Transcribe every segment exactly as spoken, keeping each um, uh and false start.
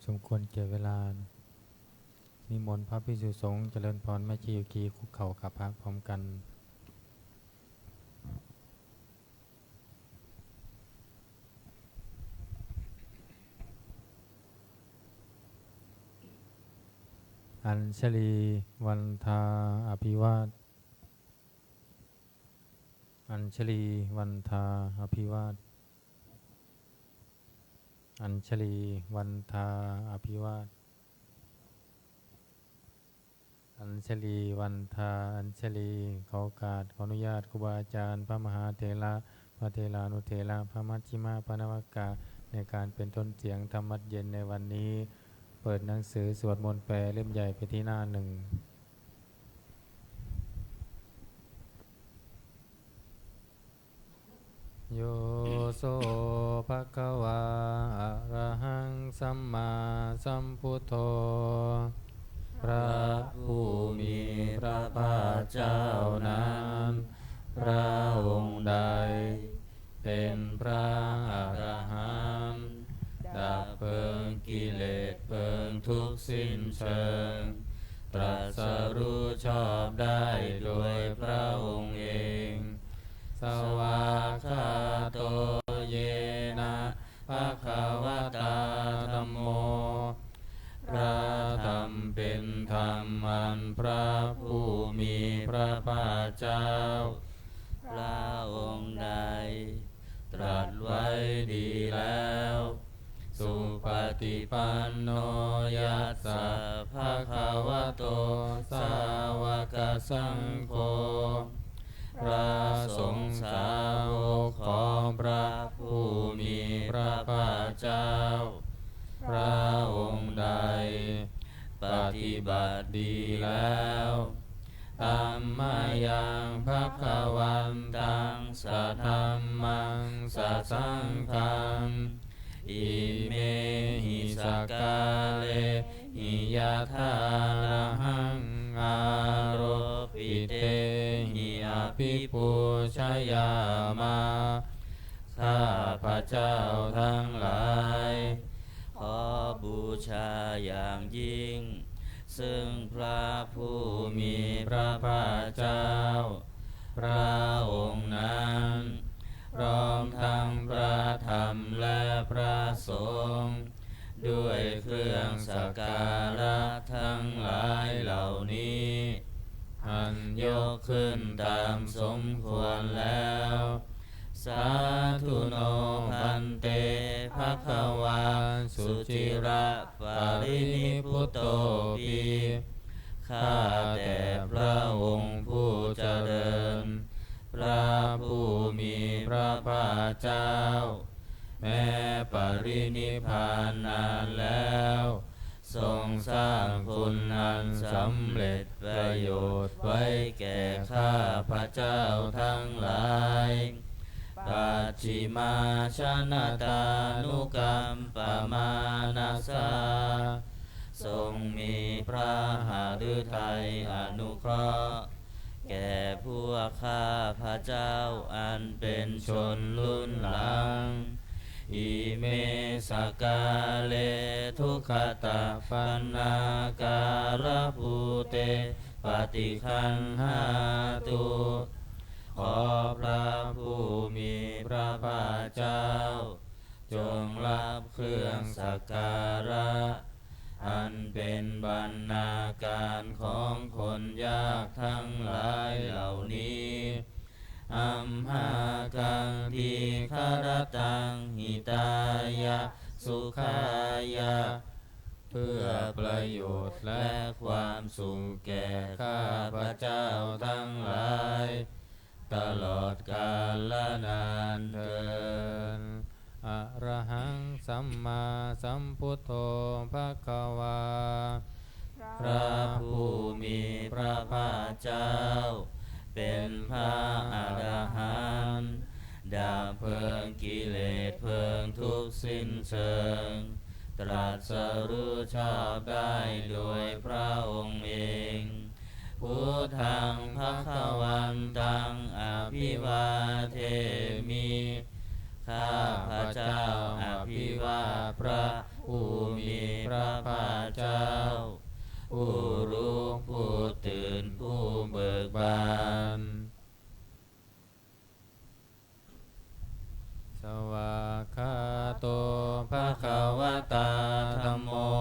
สมควรแก่เวลา นิมนต์พระภิกษุสงฆ์เจริญพร แม่ชีโยคีคุกเข่ากราบพระพร้อมกัน Añjali vandā abhivād Añjali vandā abhivād Añjali vandā abhivād Añjali vandā Añjali ขอโอกาส ขออนุญาตครูบาอาจารย์ พระมหาเถระ พระเถรานุเถระ พระมัชฌิมะ พระนวกะ ในการเป็นต้นเสียงธรรมวัตรเย็นในวันนี้ เปิดหนังสือสวดมนต์แปลเล่มใหญ่ไปที่หน้าหนึ่ง Yo so bhagavā arahaṃ sammāsambuddho พระผู้มีพระภาคเจ้านั้น พระองค์ใด เป็นพระอรหันต์ ดับเพลิงกิเลสเพลิงทุกข์สิ้นเชิง ตรัสรู้ชอบได้โดยพระองค์เอง Svākkhāto yena bhagavatā dhammo พระธรรมเป็นธรรมอันพระผู้มีพระภาคเจ้า พระองค์ใด ตรัสไว้ดีแล้ว Supaṭipanno yassa bhagavato sāvakasaṅgho พระสงฆ์สาวกของพระผู้มีพระภาคเจ้า พระองค์ใด ปฏิบัติดีแล้ว Tammayaṃ bhagavantaṃ sadhammaṃ sasaṅghaṃ imehi sakkārehi yathārahaṃ āropitehi abhipūjayāma ข้าพเจ้าทั้งหลาย ขอบูชาอย่างยิ่ง ซึ่งพระผู้มีพระภาคเจ้า พระองค์นั้น พร้อมทั้งพระธรรมและพระสงฆ์ ด้วยเครื่องสักการะทั้งหลายเหล่านี้ อันยกขึ้นตามสมควรแล้ว Sādhu no bhante bhagavā suciraparinibbutopi ข้าแต่พระองค์ผู้เจริญ พระผู้มีพระภาคเจ้า แม้ปรินิพพานนานแล้ว ทรงสร้างคุณอันสำเร็จประโยชน์ไว้แก่ข้าพเจ้าทั้งหลาย Pacchimājanatānukampamānasā ทรงมีพระหฤทัยอนุเคราะห์ แก่พวกข้าพเจ้าอันเป็นชนรุ่นหลัง Ime sakkāre duggatapaṇṇākārabhūte paṭiggaṇhātu ขอพระผู้มีพระภาคเจ้า จงรับเครื่องสักการะ อันเป็นบรรณาการของคนยากทั้งหลายเหล่านี้ Amhākaṃ dīgharattaṃ hitāya sukhāya เพื่อประโยชน์และความสุขแก่ข้าพเจ้าทั้งหลาย ตลอดกาลนานเทอญ Arahaṃ sammāsambuddho bhagavā พระผู้มีพระภาคเจ้า เป็นพระอรหันต์ ดับเพลิงกิเลสเพลิงทุกข์สิ้นเชิง ตรัสรู้ชอบได้โดยพระองค์เอง Buddhaṃ bhagavantaṃ abhivādemi ข้าพเจ้าอภิวาทพระผู้มีพ พระภาคเจ้า ผู้รู้ผู้ตื่นผู้เบิกบาน Svākkhāto bhagavatā dhammo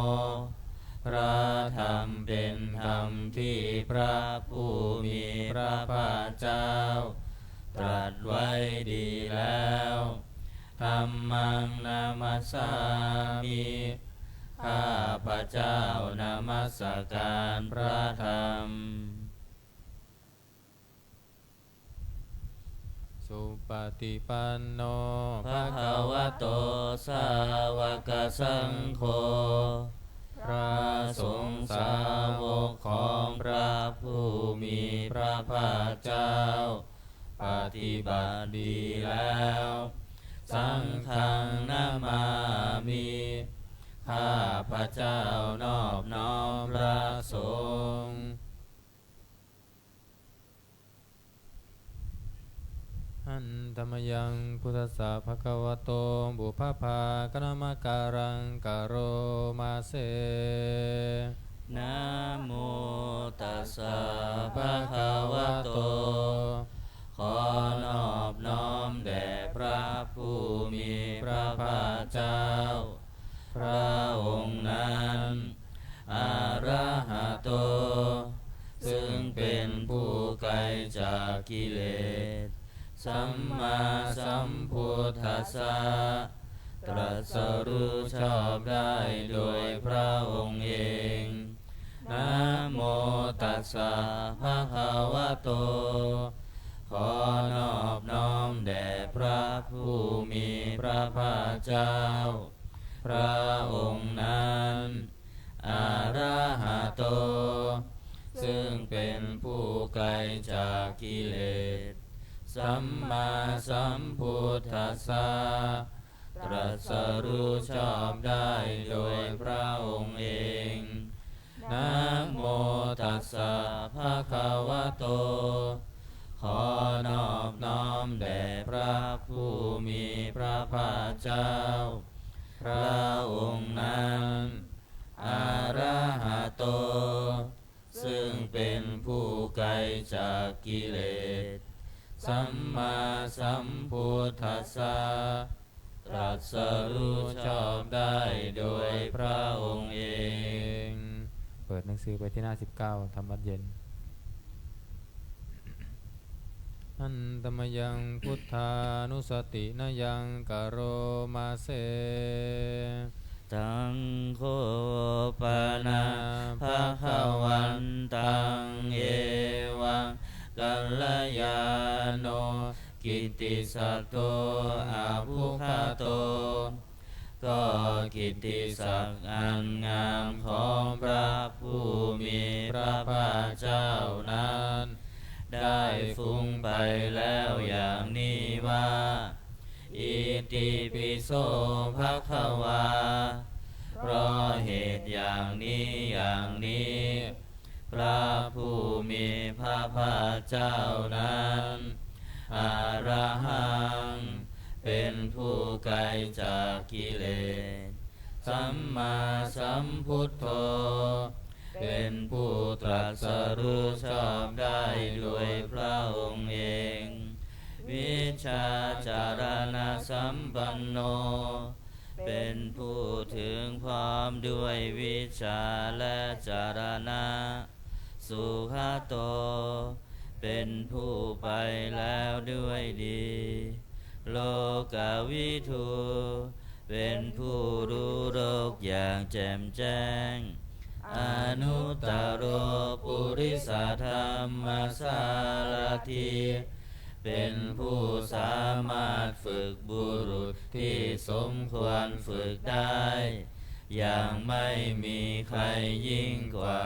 พระธรรมเป็นธรรมที่พระผู้มีพระภาคเจ้า ตรัสไว้ดีแล้ว Dhammaṃ namassāmi ข้าพเจ้านมัสการพระธรรม Supaṭipanno bhagavato sāvakasaṅgho พระสงฆ์สาวกของพระผู้มีพระภาคเจ้า ปฏิบัติดีแล้ว Saṅghaṃ namāmi ข้าพเจ้านอบน้อมพระสงฆ์ Handa mayaṃ buddhassa bhagavato pubbabhāganamakāraṃ karoma se. Namo tassa bhagavato ขอนอบน้อมแด่พระผู้มีพระภาคเจ้า พระองค์นั้น Arahato ซึ่งเป็นผู้ไกลจากกิเลส Sammāsambuddhassa ตรัสรู้ชอบได้โดยพระองค์เอง Namo tassa bhagavato ขอนอบน้อมแด่พระผู้มีพระภาคเจ้า พระองค์นั้น Arahato ซึ่งเป็นผู้ไกลจากกิเลส Sammāsambuddhassa ตรัสรู้ชอบได้โดยพระองค์เอง Namo tassa bhagavato ขอนอบน้อมแด่พระผู้มีพระภาคเจ้า พระองค์นั้น Arahato ซึ่งเป็นผู้ไกลจากกิเลส Sammāsambuddhassa ตรัสรู้ชอบได้โดยพระองค์เอง เปิดหนังสือไปที่หน้า สิบเก้า ธรรมวัตรเย็น Handa mayaṃ buddhānussatinayaṃ karoma se. Taṃ kho pana bhagavantaṃ evaṃ kalyāṇo kittisaddo abbhuggato ก็กิตติศักดิ์อันงามของพระผู้มีพระภาคเจ้านั้น ได้ฟุ้งไปแล้วอย่างนี้ว่า Itipi so bhagavā เพราะเหตุอย่างนี้อย่างนี้ พระผู้มีพระภาคเจ้านั้น Arahaṃ เป็นผู้ไกลจากกิเลส Sammāsambuddho เป็นผู้ตรัสรู้ชอบได้โดยพระองค์เอง Vijjācaraṇasampanno เป็นผู้ถึงพร้อมด้วยวิชชาและจรณะ Sugato เป็นผู้ไปแล้วด้วยดี Lokavidū เป็นผู้รู้โลกอย่างแจ่มแจ้ง Anuttaro purisadammasārathi เป็นผู้สามารถฝึกบุรุษที่สมควรฝึกได้ อย่างไม่มีใครยิ่งกว่า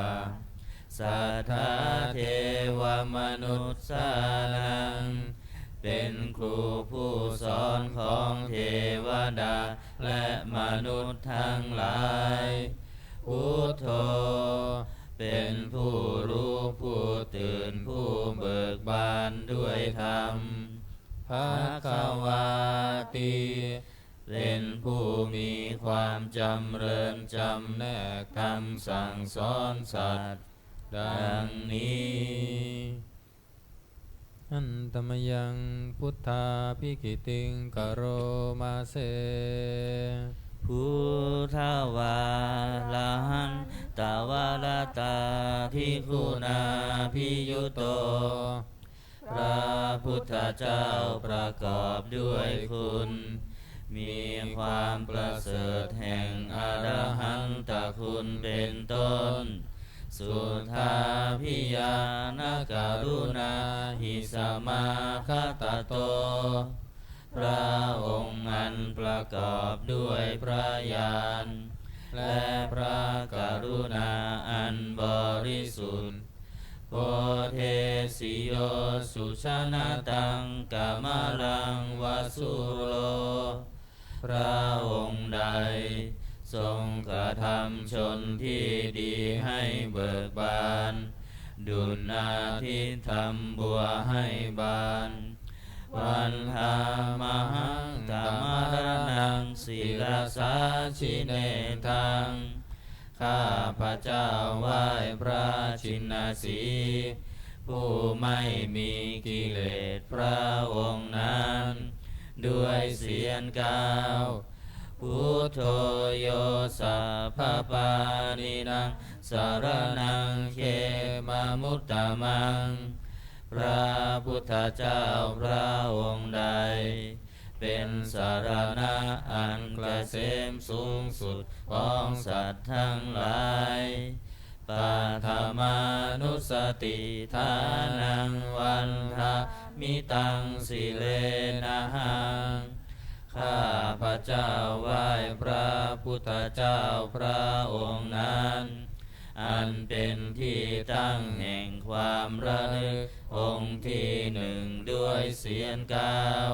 Satthā devamanussānaṃ เป็นครูผู้สอนของเทวดาและมนุษย์ทั้งหลาย Buddho เป็นผู้รู้ผู้ตื่นผู้เบิกบานด้วยธรรม Bhagavāti เป็นผู้มีความจำเริญจำแนกธรรมสั่งสอนสัตว์ ดังนี้ Handa mayaṃ buddhābhigītiṃ karoma se. Buddhavārahantavaratādiguṇābhiyutto. พระพุทธเจ้าประกอบด้วยคุณ มีความประเสริฐแห่งอรหันตคุณเป็นต้น Suddhābhiñāṇakaruṇāhi samāgatatto. พระองค์อันประกอบด้วยพระญาณ และพระกรุณาอันบริสุทธิ์ Bodhesi yo sujanataṃ kamalaṃva sūro. พระองค์ใดทรงกระทำชนที่ดีให้เบิกบาน ดุจอาทิตย์ทำบัวให้บาน Vandāmahaṃ tamaraṇaṃ sirasā jinendaṃ. ข้าพเจ้าไหว้พระจินสีห์ ผู้ไม่มีกิเลสพระองค์นั้น ด้วยเสียงกล่าว Buddho yo sabbapāṇīnaṃ saraṇaṃ khemamuttamaṃ. พระพุทธเจ้าพระองค์ใด เป็นสรณะอันเกษมสูงสุดของสัตว์ทั้งหลาย Paṭhamānussatiṭhānaṃ vandāmi taṃ sirenahaṃ. ข้าพเจ้าไหว้พระพุทธเจ้าพระองค์นั้น อันเป็นที่ตั้งแห่งความระลึกองค์ที่หนึ่งด้วยเสียงกล่าว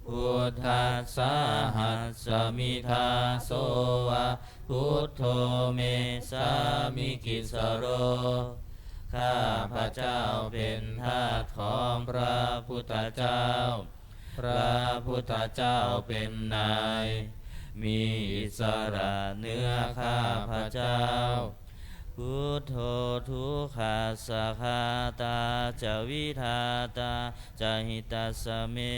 Buddhassāhasmi dāso va buddho me sāmikissaro. ข้าพเจ้าเป็นทาสของพระพุทธเจ้า พระพุทธเจ้าเป็นนาย มีอิสระเหนือข้าพเจ้า Buddho dukkhassa ghātā ca vidhātā ca hitassa me.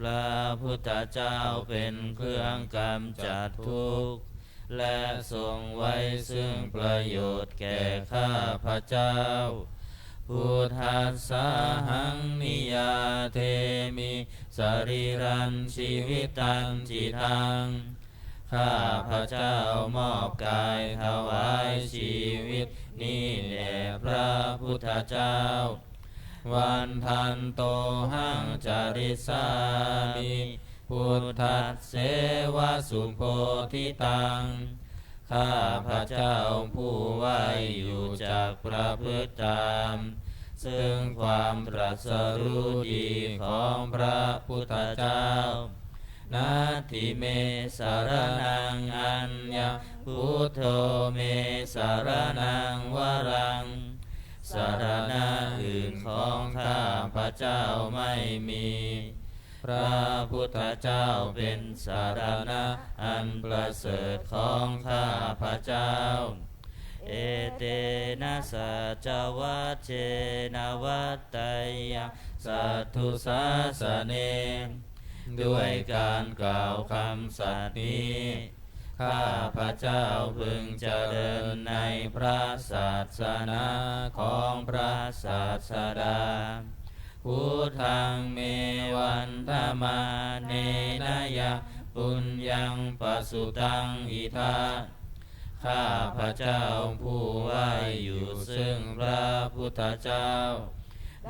พระพุทธเจ้าเป็นเครื่องกำจัดทุกข์ และทรงไว้ซึ่งประโยชน์แก่ข้าพเจ้า Buddhassāhaṃ niyyādemi sarīrañjīvitañcidaṃ. ข้าพเจ้ามอบกายถวายชีวิตนี้แด่พระพุทธเจ้า Vandantohaṃ carissāmi buddhasseva subodhitaṃ. ข้าพเจ้าผู้ไหว้อยู่จักประพฤติตาม ซึ่งความตรัสรู้ดีของพระพุทธเจ้า Natthi me saraṇaṃ aññaṃ buddho me saraṇaṃ varaṃ. สรณะอื่นของข้าพเจ้าไม่มี พระพุทธเจ้าเป็นสรณะอันประเสริฐของข้าพเจ้า Etena saccavajjena vaḍḍheyyaṃ satthu sāsane. ด้วยการกล่าวคำสัตย์นี้ ข้าพเจ้าพึงเจริญในพระศาสนาของพระศาสดา Buddhaṃ me vandamānena yaṃ puññaṃ pasutaṃ idha. ข้าพเจ้าผู้ไหว้อยู่ซึ่งพระพุทธเจ้า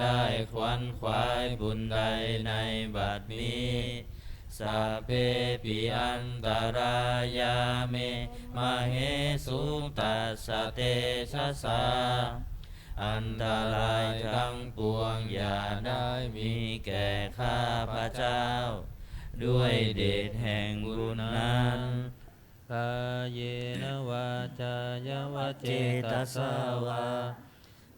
ได้ขวนขวายบุญใดในบัดนี้ Sabbepi antarāyā me māhesuṃ tassa tejasā. อันตรายทั้งปวงอย่าได้มีแก่ข้าพเจ้า ด้วยเดชแห่งบุญนั้น Kāyena vācāya va cetasā vā.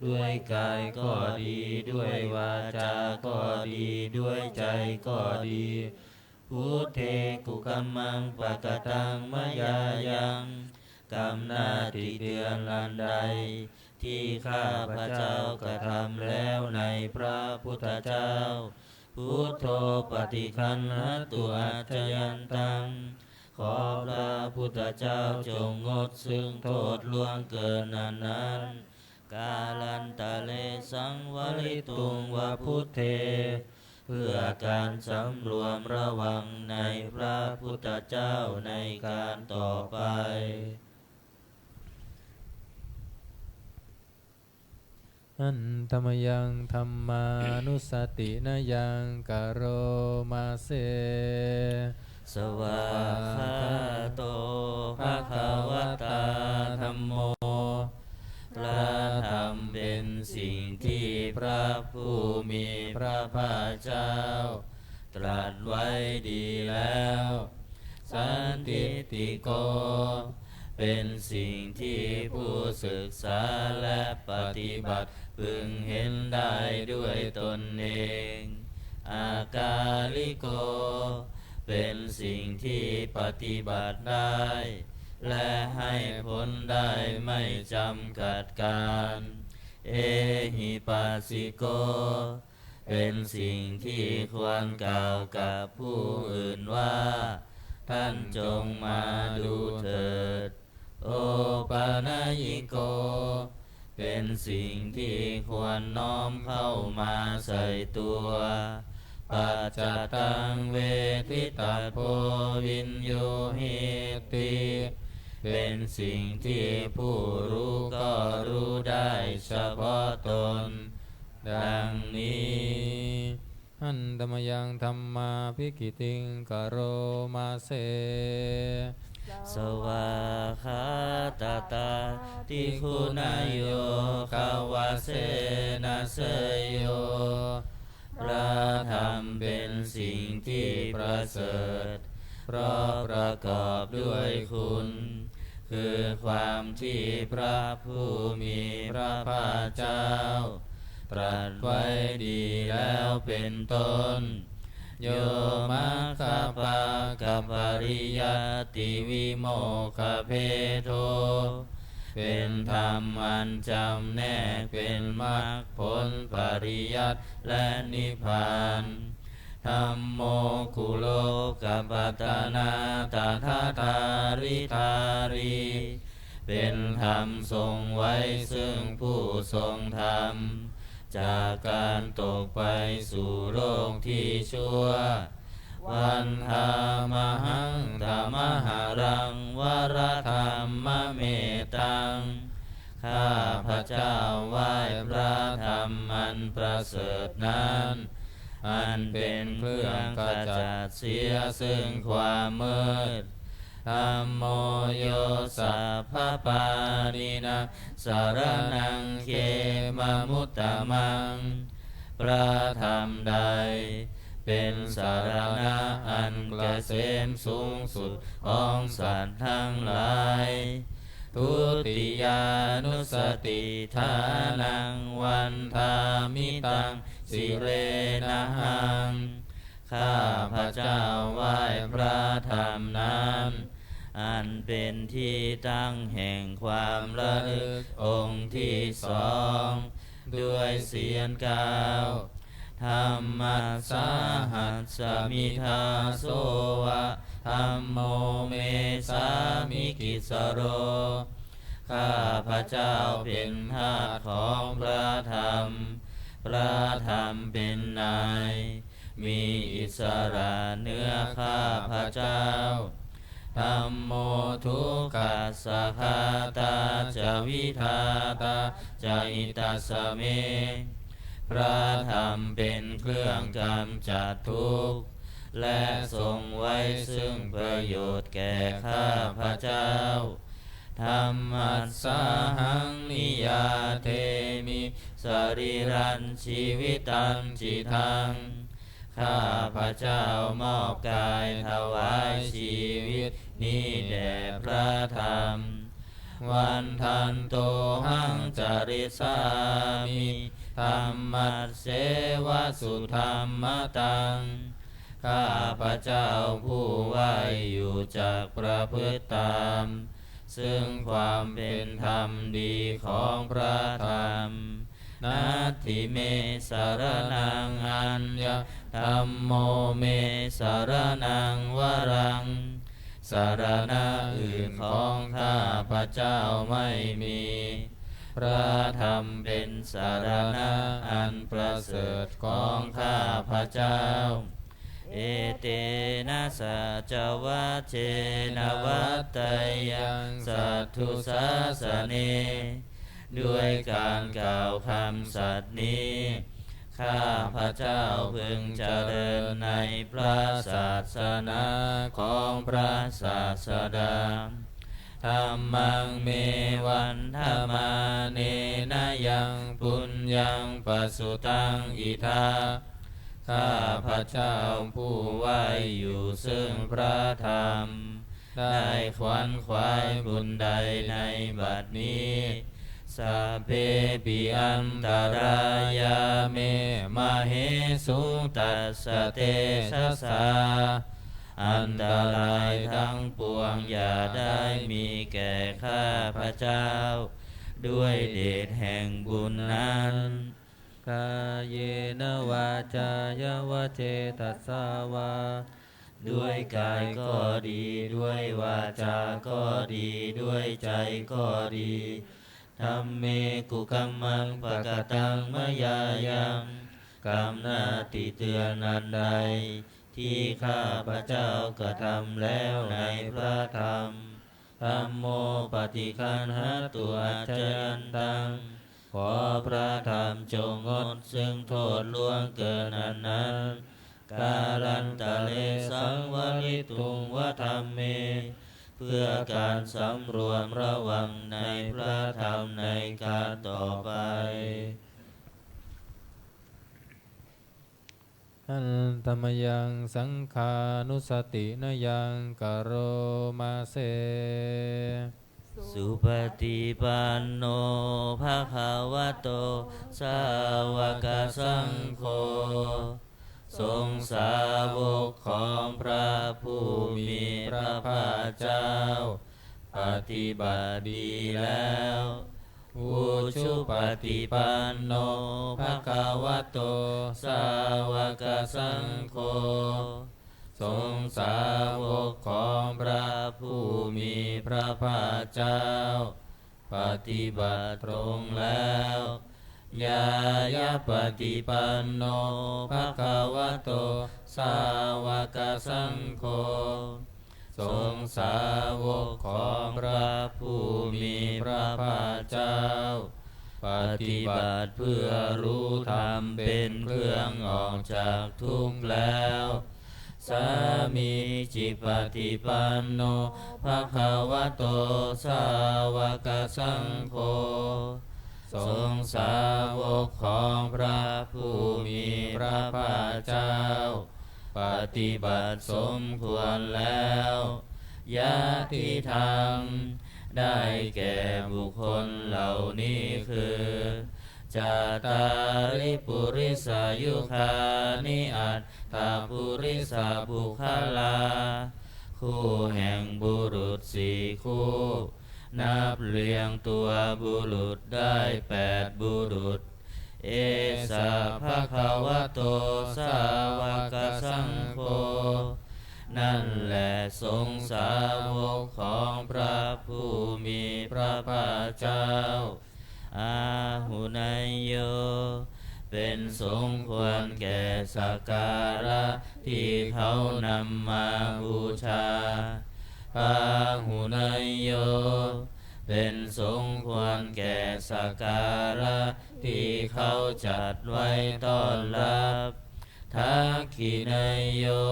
ด้วยกายก็ดี ด้วยวาจาก็ดี ด้วยใจก็ดี Buddhe kukammaṃ pakataṃ mayā yaṃ, กรรมหน้าที่เตือนอันใด ที่ข้าพเจ้ากระทำแล้วในพระพุทธเจ้า Buddho paṭiggaṇhatu accayantaṃ ขอพระพุทธเจ้าจงงดซึ่งโทษล่วงเกินอันนั้น Kālantare saṃvarituṃ va buddhe เพื่อการสำรวมระวังในพระพุทธเจ้าในการต่อไป Handa mayaṃ dhammānussatinayaṃ karoma se. Svākkhāto bhagavatā dhammo. พระธรรมเป็นสิ่งที่พระผู้มีพระภาคเจ้า ตรัสไว้ดีแล้ว Sandiṭṭhiko เป็นสิ่งที่ผู้ศึกษาและปฏิบัติพึงเห็นได้ด้วยตนเอง Akāliko เป็นสิ่งที่ปฏิบัติได้ และให้ผลได้ไม่จำกัดกาล Ehipassiko เป็นสิ่งที่ควรกล่าวกับผู้อื่นว่า ท่านจงมาดูเถิด Opanayiko เป็นสิ่งที่ควรน้อมเข้ามาใส่ตัว Paccattaṃ veditabbo viññūhīti เป็นสิ่งที่ผู้รู้ก็รู้ได้เฉพาะตน ดังนี้ Handa mayaṃ dhammābhigītiṃ karoma se. Svākkhātatādiguṇayogavasena seyyo พระธรรมเป็นสิ่งที่ประเสริฐ เพราะประกอบด้วยคุณ คือความที่พระผู้มีพระภาคเจ้า ตรัสไว้ดีแล้วเป็นต้น Yo maggapākapariyattivimokkhabhedo เป็นธรรมอันจำแนกเป็นมรรคผลปริยัติและนิพพาน Dhammo kulokapattanā tadadhāridhārī เป็นธรรมทรงไว้ซึ่งผู้ทรงธรรม จากการตกไปสู่โลกที่ชั่ว Vandāmahaṃ tamaharaṃ varadhammametaṃ ข้าพเจ้าไหว้พระธรรมอันประเสริฐนั้น อันเป็นเครื่องขจัดเสียซึ่งความมืด Dhammo yo sabbapāṇinaṃ saraṇaṃ khemamuttamaṃ พระธรรมใด เป็นสรณะอันเกษมสูงสุดของสัตว์ทั้งหลาย Dutiyānussatiṭṭhānaṃ vandāmi taṃ sirenahaṃ ข้าพเจ้าไหว้พระธรรมนั้น อันเป็นที่ตั้งแห่งความระลึกองค์ที่สอง ด้วยเสียงกล่าว Dhammassāhasmi dāso va, dhammo me sāmikissaro ข้าพเจ้าเป็นทาสของพระธรรม พระธรรมเป็นนาย มีอิสระเหนือข้าพเจ้า Dhammo dukkhassa ghātā ca vidhātā ca hitassa me พระธรรมเป็นเครื่องกำจัดทุกข์ และทรงไว้ซึ่งประโยชน์แก่ข้าพเจ้า Dhammassāhaṃ niyyādemi sarīrañjīvitañcidaṃ ข้าพเจ้ามอบกายถวายชีวิตนี้แด่พระธรรม Vandantohaṃ carissāmi dhammasseva sudhammataṃ ข้าพเจ้าผู้ไหว้อยู่จักประพฤติตาม ซึ่งความเป็นธรรมดีของพระธรรม Natthi me saraṇaṃ aññaṃ, dhammo me saraṇaṃ varaṃ, สรณะอื่นของข้าพเจ้าไม่มี พระธรรมเป็นสรณะอันประเสริฐของข้าพเจ้า Etena saccavajjena vaḍḍeyyaṃ satthu sāsane. ด้วยการกล่าวคำสัตย์นี้ ข้าพเจ้าพึงเจริญในพระศาสนาของพระศาสดา Dhammaṃ me vandamānena yaṃ puññaṃ pasutaṃ idha. ข้าพเจ้าผู้ไหว้อยู่ซึ่งพระธรรม ได้ขวนขวายบุญใดในบัดนี้ Sabbepi antarāyā me māhesuṃ tassa tejasā. อันตรายทั้งปวงอย่าได้มีแก่ข้าพเจ้า ด้วยเดชแห่งบุญนั้น Kāyena vācāya va cetasā vā. ด้วยกายก็ดี ด้วยวาจาก็ดี ด้วยใจก็ดี Dhamme kukammaṃ pakataṃ mayā yaṃ. กรรมหน้าติเตียนอันใด ที่ข้าพเจ้ากระทำแล้วในพระธรรม Dhammo paṭiggaṇhatu accayantaṃ. ขอพระธรรมจงงดซึ่งโทษล่วงเกินอันนั้น Kālantare saṃvarituṃ va dhamme. เพื่อการสำรวมระวังในพระธรรมในการต่อไป Handa mayaṃ saṅghānussatinayaṃ karoma se. Supaṭipanno bhagavato sāvakasaṅgho. สงฆ์สาวกของพระผู้มีพระภาคเจ้า ปฏิบัติดีแล้ว Ujupaṭipanno bhagavato sāvakasaṅgho. สงฆ์สาวกของพระผู้มีพระภาคเจ้า ปฏิบัติตรงแล้ว Ñāyapaṭipanno bhagavato sāvakasaṅgho. สงฆ์สาวกของพระผู้มีพระภาคเจ้า ปฏิบัติเพื่อรู้ธรรมเป็นเครื่องออกจากทุกข์แล้ว Sāmīcipaṭipanno bhagavato sāvakasaṅgho. สงฆ์สาวกของพระผู้มีพระภาคเจ้า ปฏิบัติสมควรแล้ว Yadidaṃ ได้แก่บุคคลเหล่านี้คือ Cattāri purisayugāni aṭṭha purisapuggalā. คู่แห่งบุรุษสี่คู่ นับเรียงตัวบุรุษได้แปดบุรุษ Esa bhagavato sāvakasaṅgho. นั่นแหละสงฆ์สาวกของพระผู้มีพระภาคเจ้า Āhuneyyo เป็นสงฆ์ควรแก่สักการะที่เขานำมาบูชา Pāhuneyyo เป็นสงฆ์ควรแก่สักการะที่เขาจัดไว้ต้อนรับ Dakkhiṇeyyo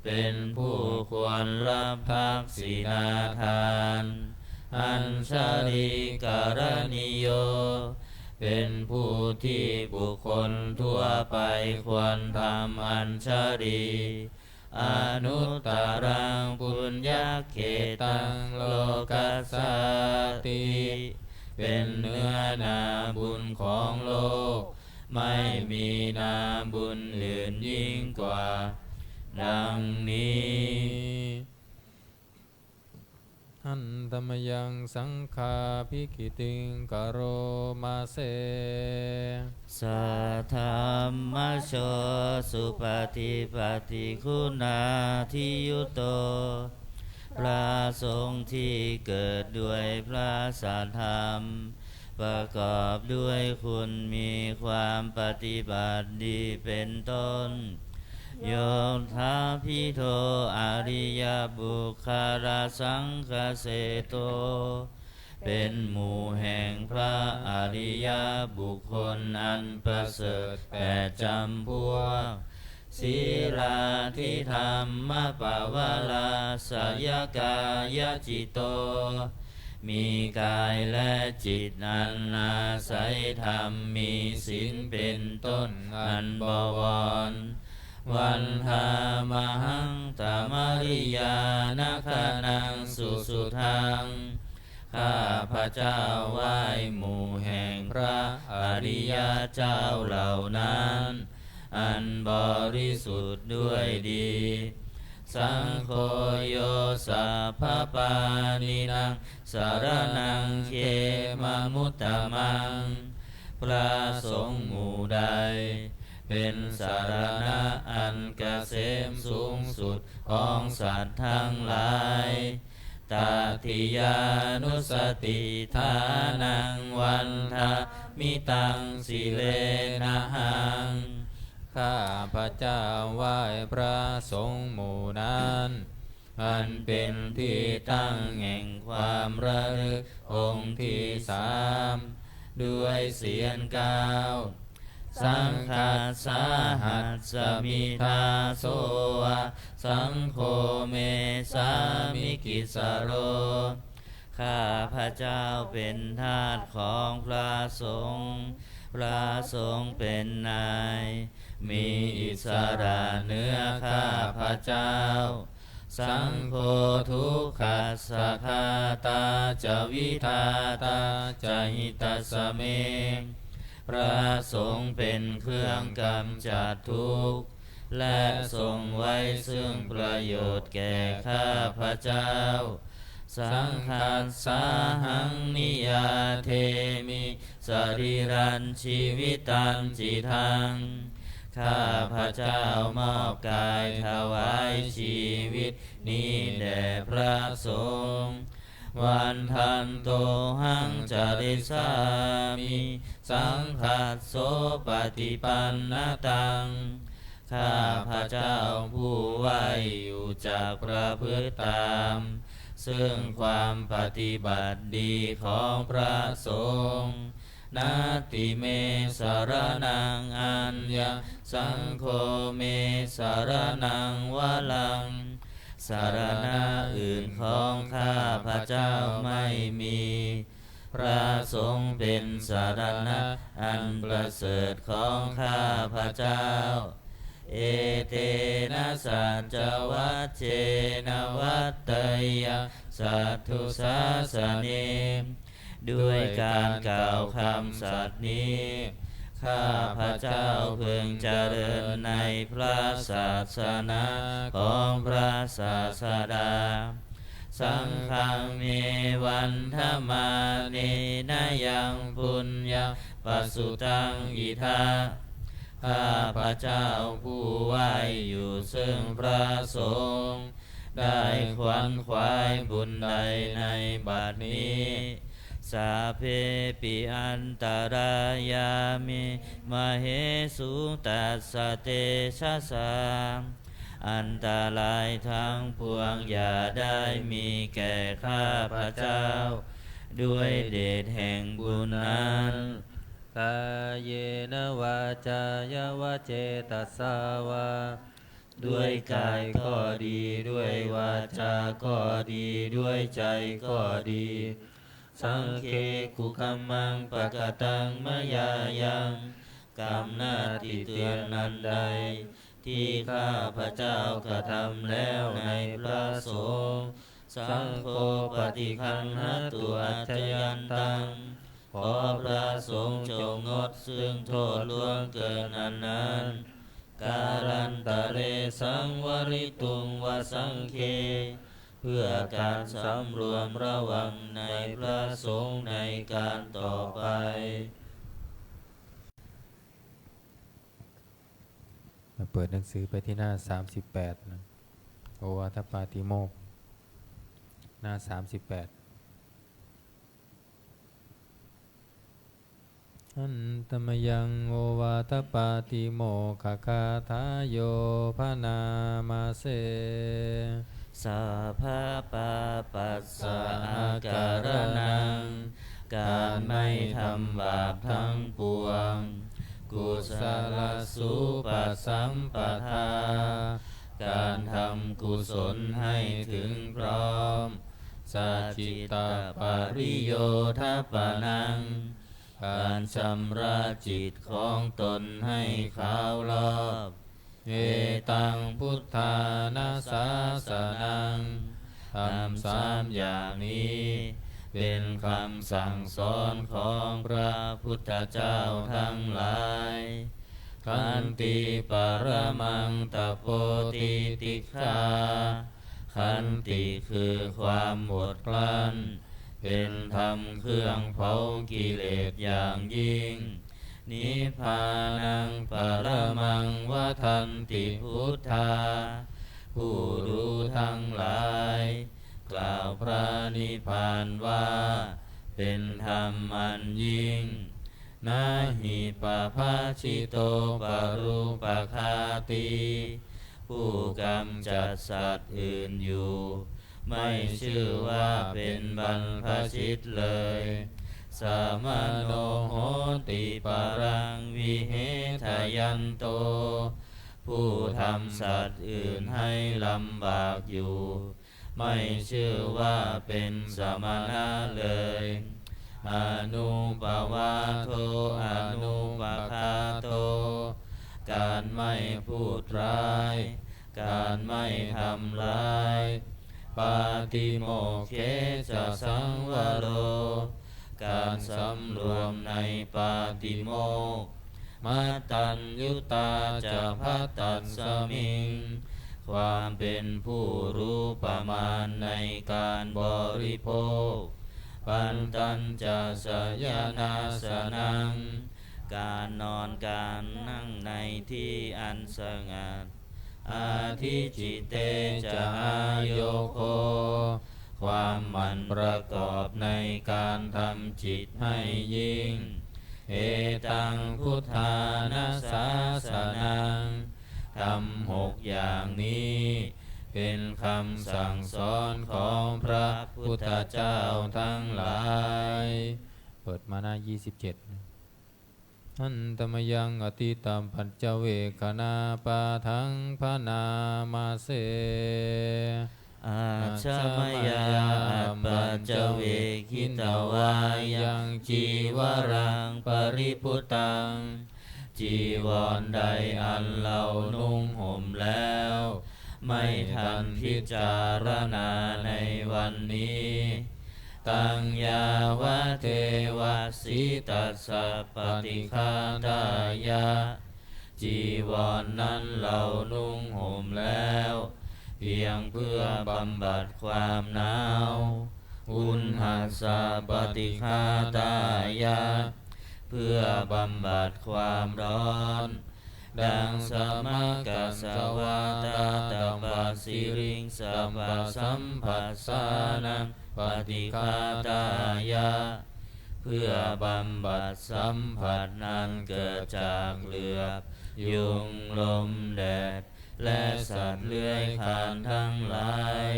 เป็นผู้ควรรับทักษิณาทาน Añjalikaraṇīyo เป็นผู้ที่บุคคลทั่วไปควรทำอัญชลี Anuttaraṃ puññakkhettaṃ lokassāti. เป็นเนื้อนาบุญของโลก ไม่มีนาบุญอื่นยิ่งกว่า ดังนี้ Handa mayaṃ saṅghābhigītiṃ karoma se. Saddhammajo supaṭipattiguṇādiyutto พระสงฆ์ที่เกิดด้วยพระสัทธรรม ประกอบด้วยคุณมีความปฏิบัติดีเป็นต้น Yottabhito ariyapuggalasaṅghaseṭṭho เป็นหมู่แห่งพระอริยบุคคลอันประเสริฐแปดจำพวก Sīlādidhammapavarāsayakāyacitto มีกายและจิตอันอาศัยธรรม มีศีลเป็นต้นอันบวร Vandāmahaṃ tamariyāna gaṇaṃ susuddhaṃ ข้าพเจ้าไหว้หมู่แห่งพระอริยเจ้าเหล่านั้น อันบริสุทธิ์ด้วยดี Saṅgho yo sabbapāṇīnaṃ saraṇaṃ khemamuttamaṃ พระสงฆ์หมู่ใด เป็นสรณะอันเกษมสูงสุดของสัตว์ทั้งหลาย Tatiyānussatiṭṭhānaṃ vandāmi taṃ sirenahaṃ ข้าพเจ้าไหว้พระสงฆ์หมู่นั้น อันเป็นที่ตั้งแห่งความระลึกองค์ที่สาม ด้วยเสียงเก้า Saṅghassa hasmi dāso va, saṅgho me sāmikissaro ข้าพเจ้าเป็นทาสของพระสงฆ์ พระสงฆ์เป็นนาย มีอิสระเหนือข้าพเจ้า Saṅgho dukkhassa ghātā ca vidhātā ca hitassa me พระสงฆ์เป็นเครื่องกำจัดทุกข์ และทรงไว้ซึ่งประโยชน์แก่ข้าพเจ้า Saṅghassāhaṃ niyyādemi sarīrañjīvitañcidaṃ ข้าพเจ้ามอบกายถวายชีวิตนี้แด่พระสงฆ์ Vandantohaṃ carissāmi saṅghassopaṭipannataṃ ข้าพเจ้าผู้ไหว้อยู่จักประพฤติตาม ซึ่งความปฏิบัติดีของพระสงฆ์ Natthi me saraṇaṃ aññaṃ, saṅgho me saraṇaṃ varaṃ สรณะอื่นของข้าพเจ้าไม่มี พระสงฆ์เป็นสรณะอันประเสริฐของข้าพเจ้า Etena saccavajjena vaḍḍheyyaṃ satthu sāsane ด้วยการกล่าวคำสัตย์นี้ ข้าพเจ้าพึงเจริญในพระศาสนาของพระศาสดา Saṅghaṃ me vandamānena yaṃ puññaṃ pasutaṃ idha ข้าพเจ้าผู้ไหว้อยู่ซึ่งพระสงฆ์ ได้ขวนขวายบุญใดในบัดนี้ Sabbepi antarāyā me māhesuṃ tassa tejasā อันตรายทั้งปวงอย่าได้มีแก่ข้าพเจ้า ด้วยเดชแห่งบุญนั้น Kāyena vācāya va cetasā vā ด้วยกายก็ดี ด้วยวาจาก็ดี ด้วยใจก็ดี Saṅghe kukammaṃ pakataṃ mayā yaṃ กรรมหน้าที่เตือนอันใด ที่ข้าพเจ้ากระทำแล้วในพระสงฆ์ Saṅgho paṭiggaṇhatu accayantaṃ ขอพระสงฆ์จงงดซึ่งโทษล่วงเกินอันนั้น Kālantare saṃvarituṃ va saṅghe เพื่อการสำรวมระวังในพระสงฆ์ในการต่อไป เปิดหนังสือไปที่หน้า สามสิบแปด นะ โอวาทปาติโมกข์ หน้า สามสิบแปด Handa mayaṃ ovātapātimokkhaṃ gāthāyo bhaṇāma se. Sabbapāpassa akaraṇaṃ การไม่ทำบาปทั้งปวง Kusalasupasampadā การทำกุศลให้ถึงพร้อม Sacittapariyodapanaṃ การชำระจิตของตนให้ขาวลอก Etaṃ buddhāna sāsanaṃ ธรรมสามอย่างนี้ เป็นคำสั่งสอนของพระพุทธเจ้าทั้งหลาย Khanti paramaṃ tapo titikkhā Khanti คือความอดกลั้น เป็นธรรมเครื่องเผากิเลสอย่างยิ่ง Nibbānaṃ paramaṃ vadanti buddhā ผู้รู้ทั้งหลาย กล่าวพระนิพพานว่า เป็นธรรมอันยิ่ง Na hi pabajito parūpaghātī ผู้กำจัดสัตว์อื่นอยู่ ไม่ชื่อว่าเป็นบรรพชิตเลย Samaṇo hoti paraṃ vihetayanto ผู้ทำสัตว์อื่นให้ลำบากอยู่ ไม่ชื่อว่าเป็นสมณะเลย Anuppavādo anupaghāto การไม่พูดร้าย การไม่ทำร้าย Pātimokkhe ca saṃvaro การสำรวมในปาติโมกข์ Mattaññutā ca bhattasmiṃ ความเป็นผู้รู้ประมาณในการบริโภค Pantañca sayanāsanaṃ การนอนการนั่งในที่อันสงัด Adhicitto ca āyogo ความหมั่นประกอบในการทำจิตให้ยิ่ง Etaṃ buddhāna sāsanaṃ ธรรมหกอย่างนี้ เป็นคำสั่งสอนของพระพุทธเจ้าทั้งหลาย เปิดมาหน้า ยี่สิบเจ็ด Handa mayaṃ atītapaccavekkhaṇapāṭhaṃ bhaṇāma se. Ajja mayā appaccavekkhitavā yaṃ cīvaraṃ paribhuttaṃ จีวรใดอันเรานุ่งห่มแล้ว ไม่ทันพิจารณาในวันนี้ Taṃ yāvadeva sītassa paṭighātāya จีวรนั้นเรานุ่งห่มแล้ว เพียงเพื่อบำบัดความหนาว Uṇhassa paṭighātāya เพื่อบำบัดความร้อน Daṃ samakkassa vātātapasiriṃsappasamphassānaṃ paṭighātāya เพื่อบำบัดสัมผัสอันเกิดจากเหลือบยุง ลมแดด และสัตว์เลื้อยคลานทั้งหลาย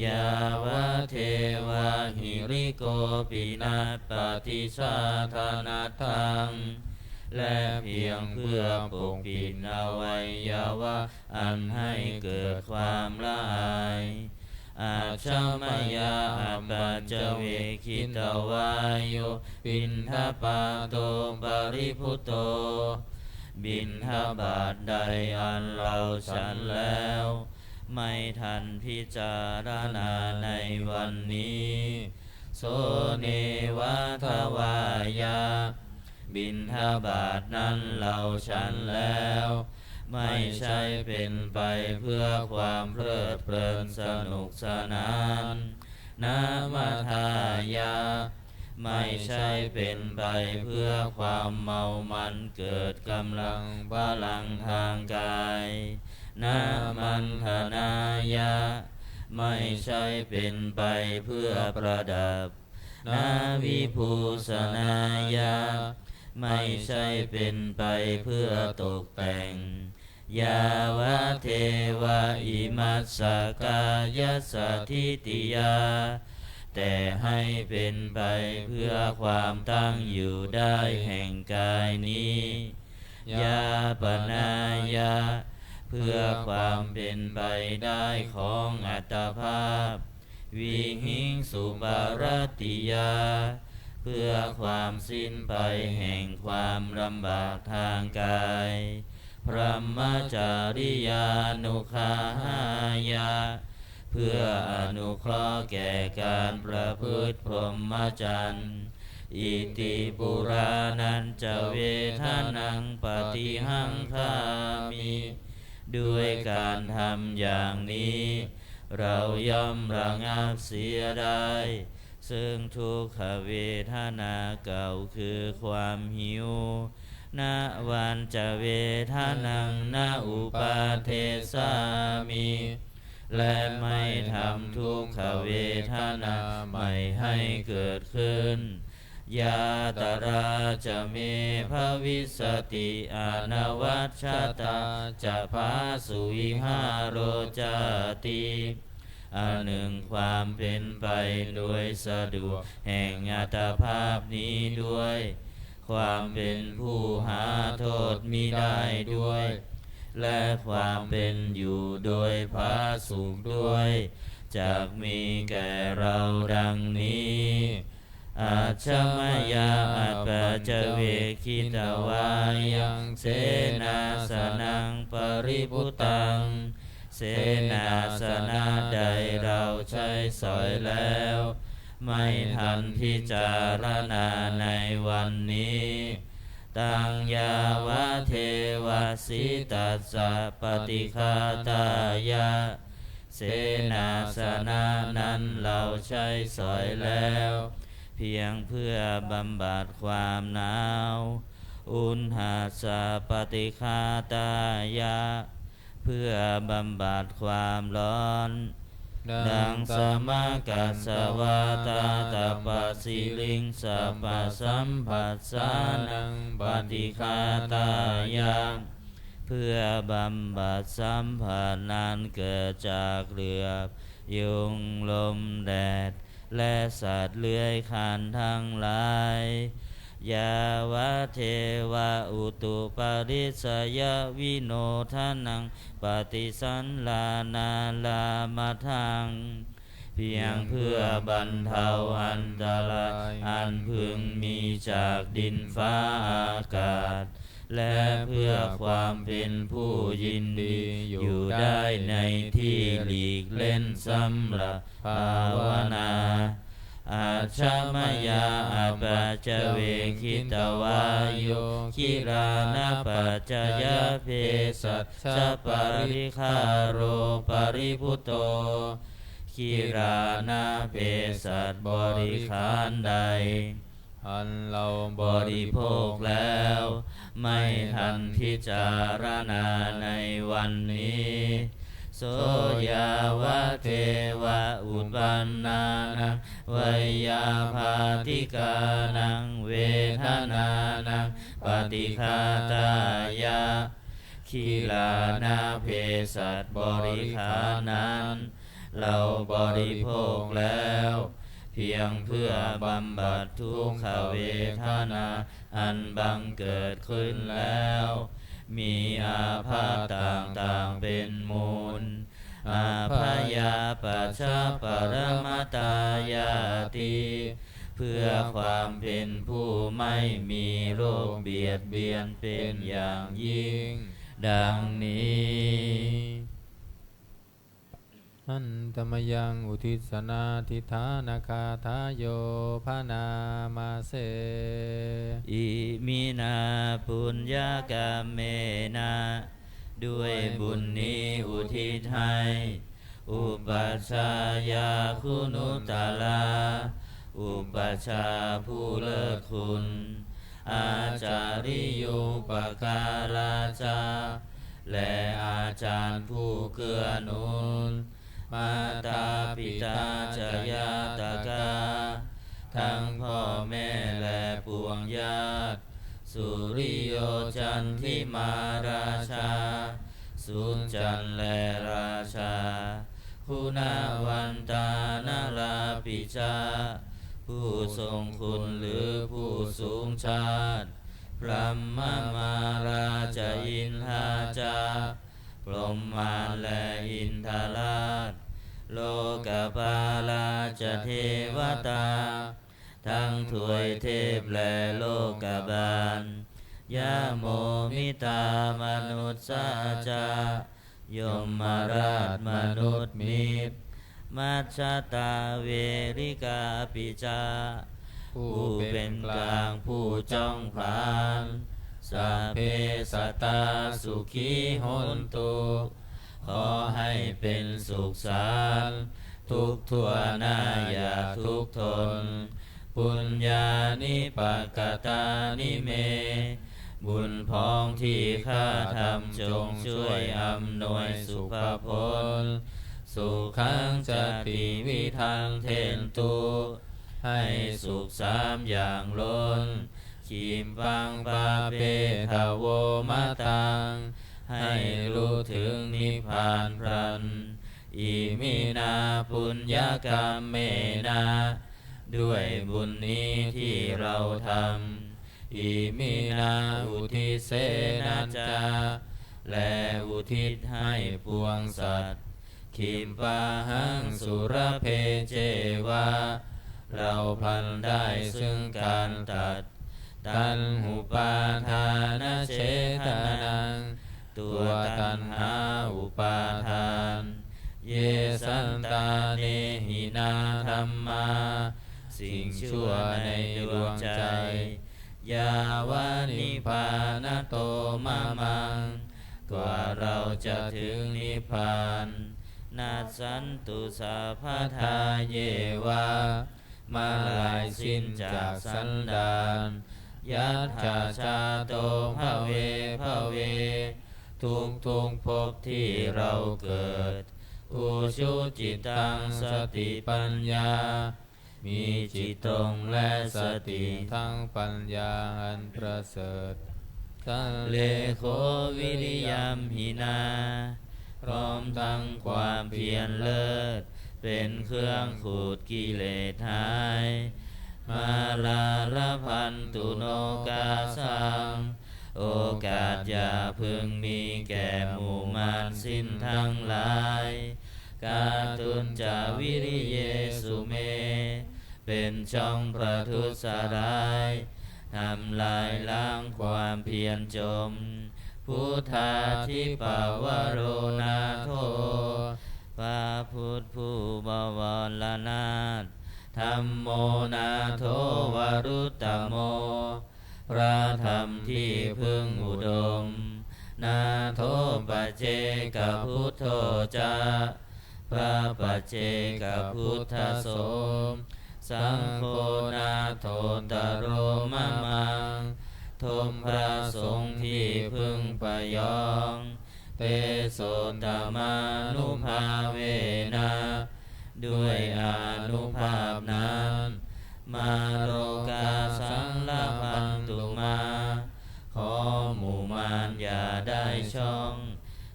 Yāvadeva hirikopinapaṭicchādanatthaṃ และเพียงเพื่อปกปิดอวัยวะอันให้เกิดความละอาย Ajja mayā appaccavekkhitavā yo piṇḍapāto paribhutto บิณฑบาตใดอันเราฉันแล้ว ไม่ทันพิจารณาในวันนี้ So neva davāya บิณฑบาตนั้นเราฉันแล้ว ไม่ใช่เป็นไปเพื่อความเพลิดเพลินสนุกสนาน namatthāya ไม่ใช่เป็นไปเพื่อความเมามันเกิดกำลังพลังทางกาย namaṇḍanāya ไม่ใช่เป็นไปเพื่อประดับ navibhūsanāya ไม่ใช่เป็นไปเพื่อตกแต่ง yāvadeva imassa kāyassa ṭhitiyā แต่ให้เป็นไปเพื่อความตั้งอยู่ได้แห่งกายนี้ yāpanāya เพื่อความเป็นไปได้ของอัตภาพ vihiṃsuparatiyā เพื่อความสิ้นไปแห่งความลำบากทางกาย brahmacariyānuggahāya เพื่ออนุเคราะห์แก่การประพฤติพรหมจรรย์ iti purāṇañca vedanaṃ paṭihaṅkhāmi ด้วยการทำอย่างนี้ เราย่อมระงับเสียได้ ซึ่งทุกขเวทนาเก่าคือความหิว navañca vedanaṃ na uppādessāmi และไม่ทำทุกขเวทนาใหม่ให้เกิดขึ้น yātrā ca me bhavissati anavajjatā ca phāsuvihāro cāti อันหนึ่งความเป็นไปโดยสะดวกแห่งอัตภาพนี้ด้วย ความเป็นผู้หาโทษมิได้ด้วย และความเป็นอยู่โดยผาสุกด้วย จักมีแก่เราดังนี้ ajjhamāya apaccavekkhitvā yaṃ senāsanaṃ paribhuttaṃ เสนาสนะใดเราใช้สอยแล้ว ไม่ทันพิจารณาในวันนี้ taṃ yāvadeva sītassa paṭighātāya เสนาสนะนั้นเราใช้สอยแล้ว เพียงเพื่อบำบัดความหนาว uṇhassa paṭighātāya เพื่อบำบัดความร้อน daṃsamakasavātātapasiriṃsapasamphassānaṃ paṭighātāya เพื่อบำบัดสัมผัสนั้นเกิดจากเหลือบยุง ลมแดด และสัตว์เลื้อยคลานทั้งหลาย yāvadeva utuparissayavinodanaṃ paṭisallānārāmatthaṃ เพียงเพื่อบรรเทาอันตรายอันพึงมีจากดินฟ้าอากาศ และเพื่อความเป็นผู้ยินดีอยู่ได้ในที่หลีกเล่นสำหรับภาวนา ajjhamāya apaccavekkhitvā yo gilānapaccayabhesajjaparikkhāro paribhutto gilāna เภสัชบริขารใด อันเราบริโภคแล้ว ไม่ทันพิจารณาในวันนี้ so yāvadeva uppannānaṃ veyyābādhikānaṃ vedanānaṃ paṭighātāya gilāna เภสัชบริขารนั้น เราบริโภคแล้ว เพียงเพื่อบำบัดทุกขเวทนาอันบังเกิดขึ้นแล้ว มีอาพาธต่างๆเป็นมูล abyāpajjhaparamatāyāti เพื่อความเป็นผู้ไม่มีโรคเบียดเบียนเป็นอย่างยิ่ง ดังนี้ Handa mayaṃ uddissanādhiṭṭhānagāthāyo bhaṇāma se. Iminā puññakammena ด้วยบุญนี้อุทิศให้ อุปัชฌายาคุณุตตรา อุปัชฌาย์ผู้เลิศคุณ อาจาริยูปการาจา และอาจารย์ผู้เกื้อหนุน มาตาปิตาจะญาตกา ทั้งพ่อแม่และปวงญาติ สุริโยจันทิมาราชา สุจันทร์และราชา คุณวันตานราปิจา ผู้ทรงคุณหรือผู้สูงชาติ พรหมมาราจะอินทาจา พรหมมารและอินทราช โลกปาลาจะเทวตา ทั้งทวยเทพและโลกบาล ยะโมมิตามนุสสาจา ยมราชมนุษย์มิตร มัจฉตาเวริกาปิจา ผู้เป็นกลางผู้จ้องผลาญ สัพเพสัตตาสุขีโหนตุ ขอให้เป็นสุขสันต์ทุกทั่วหน้าอย่าทุกข์ทน ปุญญานิปกตานิเม บุญพองที่ข้าทำจงช่วยอำนวยสุภผล สุขังจติวิทังเทนตุ ให้สุขสามอย่างล้น คิมปังปาเปทโวมะตัง ให้รู้ถึงนิพพานพลัน อิมินาปุญญกรรมเมนะ ด้วยบุญนี้ที่เราทำ อิมินาอุทิเสนะจะ และอุทิศให้ปวงสัตว์ คิมปาหังสุรเพเจวะ เราพลันได้ซึ่งการตัด ตัณหุปาทานเฉทนัง ตัวตัณหาอุปาทาน เยสันตาเนหินาธัมมา สิ่งชั่วในดวงใจ ยาวะนิพพานะโตมะมัง กว่าเราจะถึงนิพพาน นัสสันตุสัพพทาเยวะ เมื่อลายสิ้นจากสันดาน ยัตถาจาโตภเวภเว ทุกทุกๆภพที่เราเกิด อุชุจิตตังสติปัญญา มีจิตตรงและสติทั้งปัญญาอันประเสริฐ สัลเลโขวิริยัมหินา พร้อมทั้งความเพียรเลิศ เป็นเครื่องขูดกิเลสหาย มาลาลพันตุโนกาสัง โอกาสอย่าพึงมีแก่หมู่มารสิ้นทั้งหลาย กาตุญจวิริเยสุเม เป็นช่องประทุษร้าย ทำลายล้างความเพียรจม พุทธาธิปวโรนาโถ พระพุทธผู้บวรนาถ ธัมโมนาโถวรุตตโม พระธรรมที่พึ่งอุดม นาโถปัจเจกพุทโธจะ พระปัจเจกพุทธสม สังโฆนาโถตโรมะมัง ทมพระสงฆ์ที่พึ่งประยอง เตโสตมานุภาเวนะ ด้วยอานุภาพนั้น มาโรกาสังลพันตุมา ขอหมู่มารอย่าได้ช่อง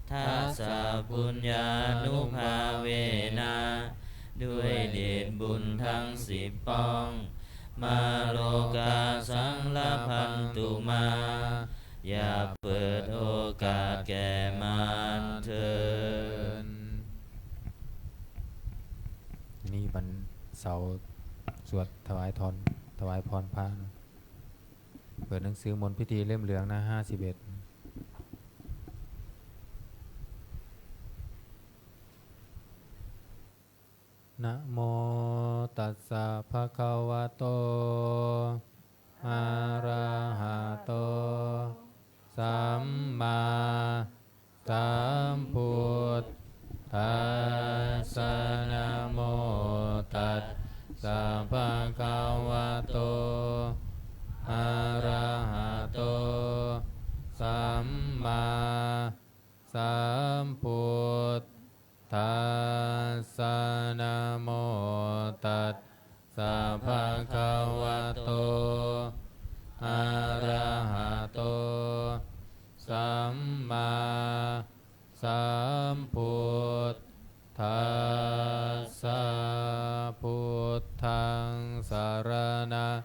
ทัสสะปุญญานุภาเวนะ ด้วยเดชบุญทั้งสิบป้อง มาโรกาสังลพันตุมา อย่าเปิดโอกาสแก่มารเถิด นี่วันเสาร์สวดถวายทอน ถวายพรพระนะ เปิดหนังสือมนต์พิธีเล่มเหลืองหน้าห้าสิบเอ็ด Namo tassa bhagavato arahato sammā sambuddhassa. Namo tassa bhagavato arahato sammāsambuddhassa. Namo tassa bhagavato arahato sammāsambuddhassa. Buddhaṃ saraṇaṃ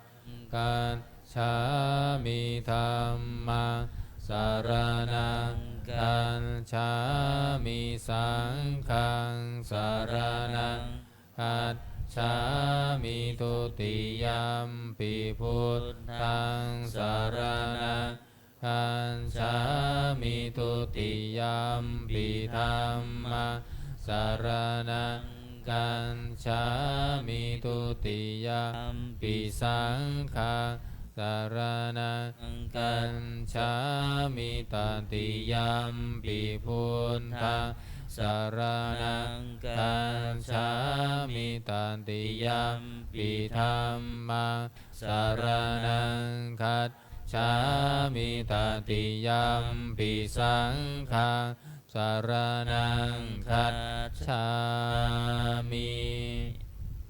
gacchāmi. Dhammaṃ saraṇaṃ gacchāmi. Saṅghaṃ saraṇaṃ gacchāmi. Dutiyampi buddhaṃ saraṇaṃ gacchāmi. Dutiyampi dhammaṃ saraṇaṃ gacchāmi. Dutiyampi saṅghaṃ saraṇaṃ gacchāmi. Tatiyampi buddhaṃ saraṇaṃ gacchāmi. Tatiyampi dhammaṃ saraṇaṃ gacchāmi. Tatiyampi saṅghaṃ saraṇaṃ gacchāmi.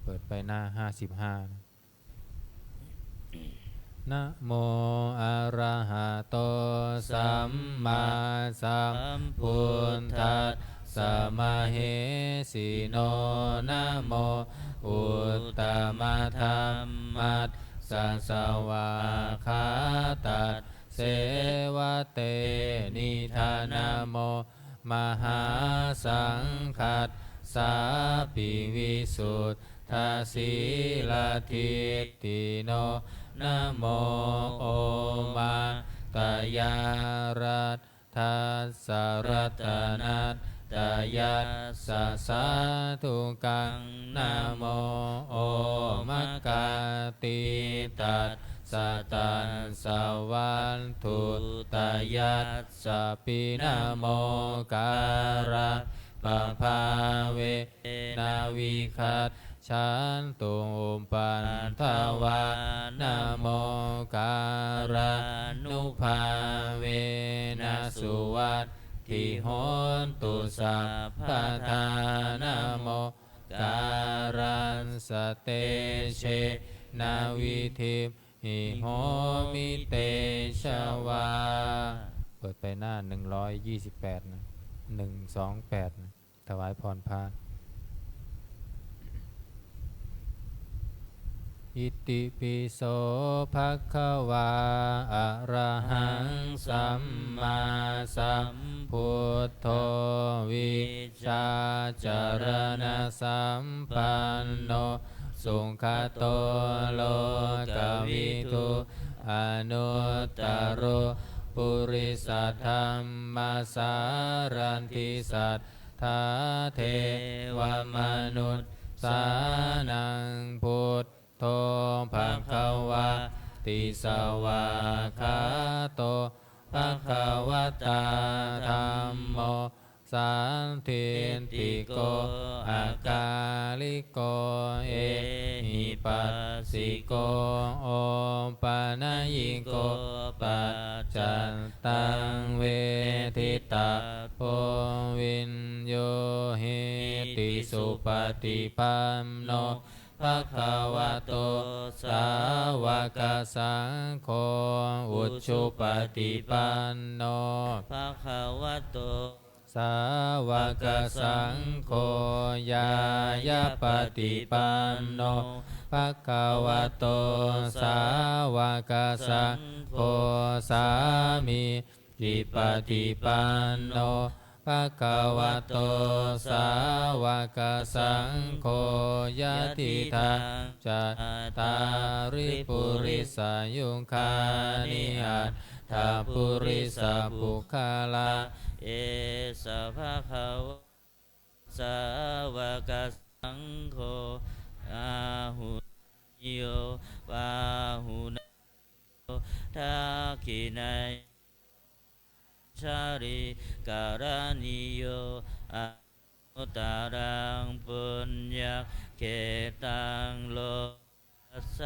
เปิดไปหน้า ห้าสิบห้า นะ Namo arahato sammāsambuddhassa mahesino. Namo uttamadhammassa svākkhātasseva tenidha. Namo mahāsaṅghassāpi visuddhasīladiṭṭhino. Namo omātyāraddhassa ratanattayassa sādhukaṃ. Namo omakātītassa tassa vatthuttayassapi. Namokārappabhāvena vigacchantu upaddavā. Namokārānubhāvena suvatthi hotu sabbadā. Namokārassa tejena vidhimhi homi tejavā. เปิดไปหน้า หนึ่งร้อยยี่สิบแปด นะ หนึ่งสองแปด นะ ถวายพรพระ Itipi so bhagavā arahaṃ sammāsambuddho vijjācaraṇasampanno sugato lokavidū anuttaro purisadammasārathi satthā devamanussānaṃ buddho bhagavāti. Svākkhāto bhagavatā dhammo sandiṭṭhiko akāliko ehipassiko opanayiko paccattaṃ veditabbo viññūhīti. Supaṭipanno bhagavato sāvakasaṅgho, ujupaṭipanno bhagavato sāvakasaṅgho, ñāyapaṭipanno bhagavato sāvakasaṅgho, sāmī cipaṭipanno bhagavato sāvakasaṅgho, yadidaṃ cattāri purisayugāni aṭṭha purisapuggalā, esa bhagavato sāvakasaṅgho, āhuneyyo pāhuneyyo dakkhiṇeyyo Añjalikaraṇīyo anuttaraṃ puññakkhettaṃ lokassāti.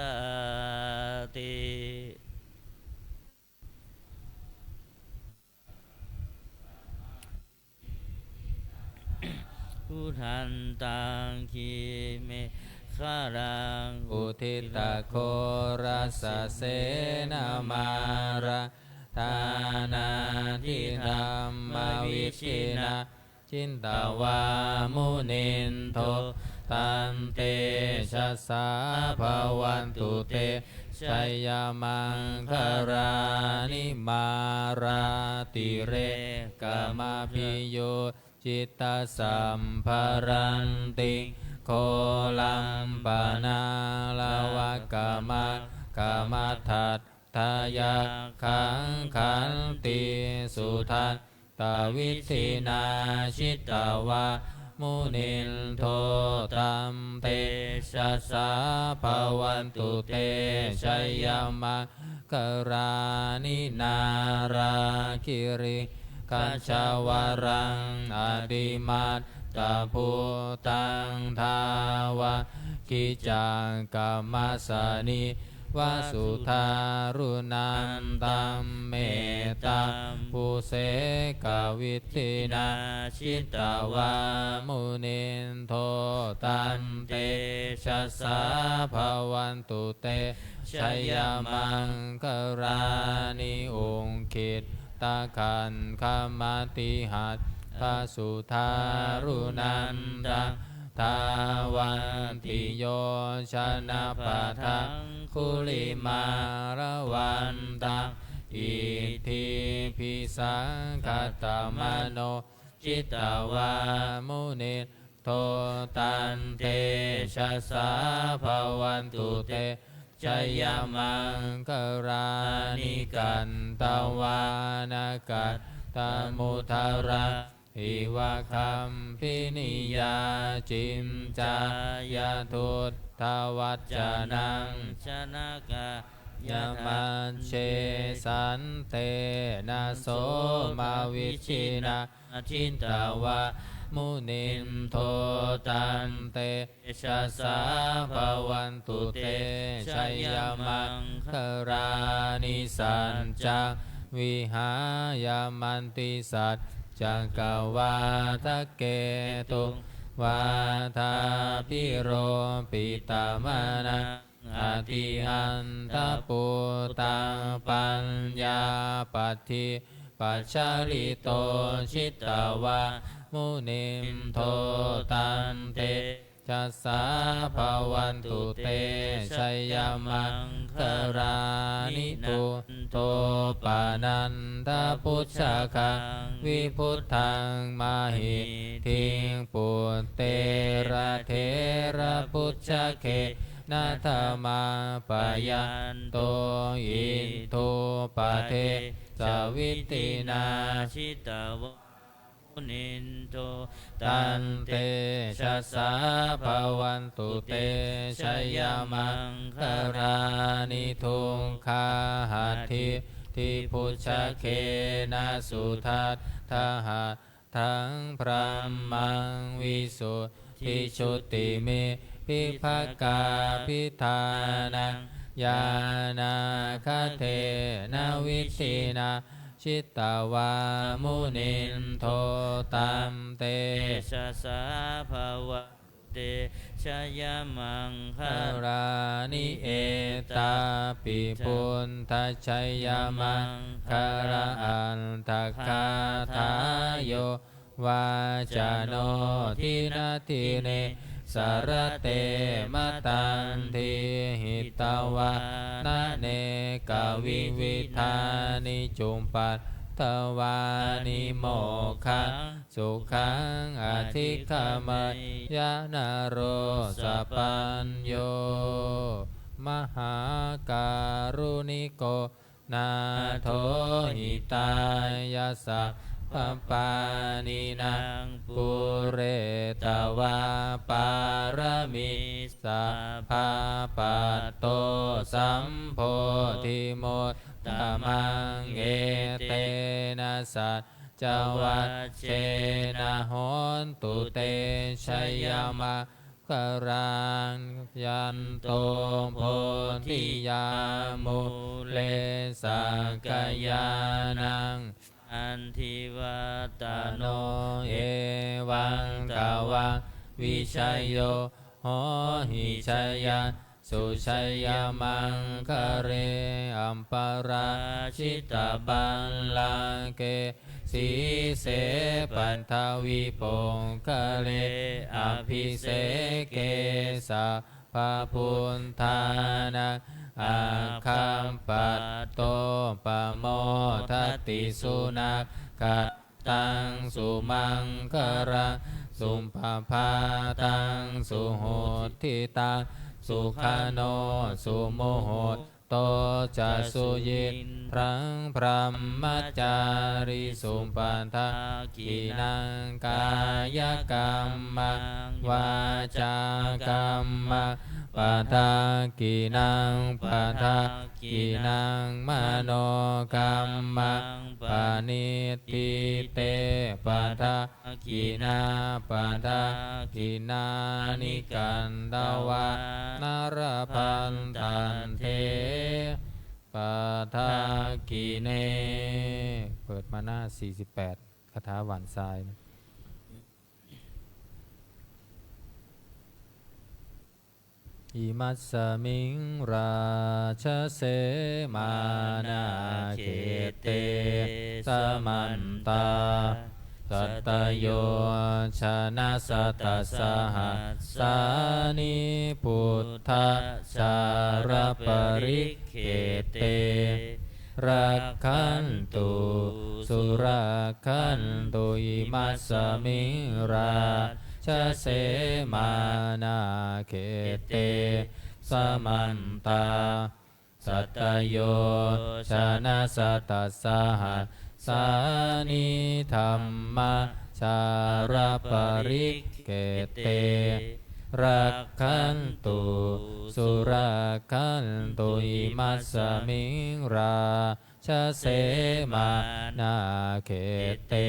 Udantaṃ Girimekhalaṃ uditaghorasasenamāraṃ dānādidhammavidhinā jitavā munindo taṃ tejasā bhavatu te jayamaṅgalāni. Mārātirekamabhiyujjhitasabbarattiṃ ghorampanāḷavakamakkhamathaddhayakkhaṃ khantīsudantavidhinā jitavā munindo taṃ tejasā bhavatu te jayamaṅgalāni. Nāḷāgiriṃ gajavaraṃ atimattabhūtaṃ dāvaggicakkamasanīva sudāruṇantaṃ mettambusekavidhinā jitavā munindo taṃ tejasā bhavatu te jayamaṅgalāni. Ukkhittakhaggamatihatthasudāruṇantaṃ dhāvantiyojanapathaṅgulimālavantaṃ iddhībhisaṅkhatamano jitavā munindo taṃ tejasā bhavatu te jayamaṅgalāni. Katvāna kaṭṭhamudaraṃ iva gabbhinīyā ciñcāya duṭṭhavacanaṃ janakāyamajjhe santena somavidhinā jitavā munindo taṃ tejasā bhavatu te jayamaṅgalāni. Saccaṃ vihāya mantisaccaṃ katvāna ketuṃ vādābhiropitamanaṃ atiandhabhūtaṃ paññāpadīpajalito jitavā munindo taṃ tejasā bhavatu te jayamaṅgalāni. Nandopanandabhujagaṃ vibudhaṃ mahiddhiṃ puttena therabhujagena damāpayanto iddhūpadesavidhinā jitavā munindo taṃ tejasā bhavatu te jayamaṅgalāni. Duggāhadiṭṭhibhujagena sudaṭṭhahatthaṃ brahmaṃ visuddhijutimiddhibakābhidhānaṃ ñāṇāgadena vidhinā jitavā munindo taṃ tejasā bhavatu te jayamaṅgalāni. Etāpi buddhajayamaṅgalaaṭṭhagāthā yo vācano dinadine sarate matandī hitvānanekavividhāni cupaddavāni mokkhaṃ sukhaṃ adhigameyya naro sapañño. Mahākāruṇiko nātho hitāya sabbapāṇinaṃ pūretvā pāramī sabbā patto sambodhimuttamaṃ uttamaṃ. Etena saccavajjena hotu te jayamaṅgalaṃ. Jayanto bodhiyā mūle sakyānaṃ nandivaḍḍhano, evaṃ tvaṃ vijayo hohi jayassu jayamaṅgale. Aparājitapallaṅke sīse paṭhavipokkhare abhiseke sabbabuddhānaṃ aggappatto pamodati. Sunakkhattaṃ sumaṅgalaṃ supabhātaṃ suhuṭṭhitaṃ sukhaṇo sumuhutto ca suyiṭṭhaṃ brahmacārisu. Padakkhiṇaṃ kāyakammaṃ vācākammaṃ padakkhiṇaṃ padakkhiṇaṃ manokammaṃ paṇidhī te padakkhiṇā. Padakkhiṇāni katvāna labhantatthe padakkhiṇe. เปิดมาหน้า สี่สิบแปด คาถาหว่านทรายนะ Imasmiṃ rājase māṇākhette samantā satayojanasatasahassāni buddhajālaparikkhette rakkhantu surakkhantu. Imasmiṃ rājase māṇākhette samantā satayojanasatasahassāni dhammajālaparikkhette rakkhantu surakkhantu. Imasmiṃ rā jase māṇākhette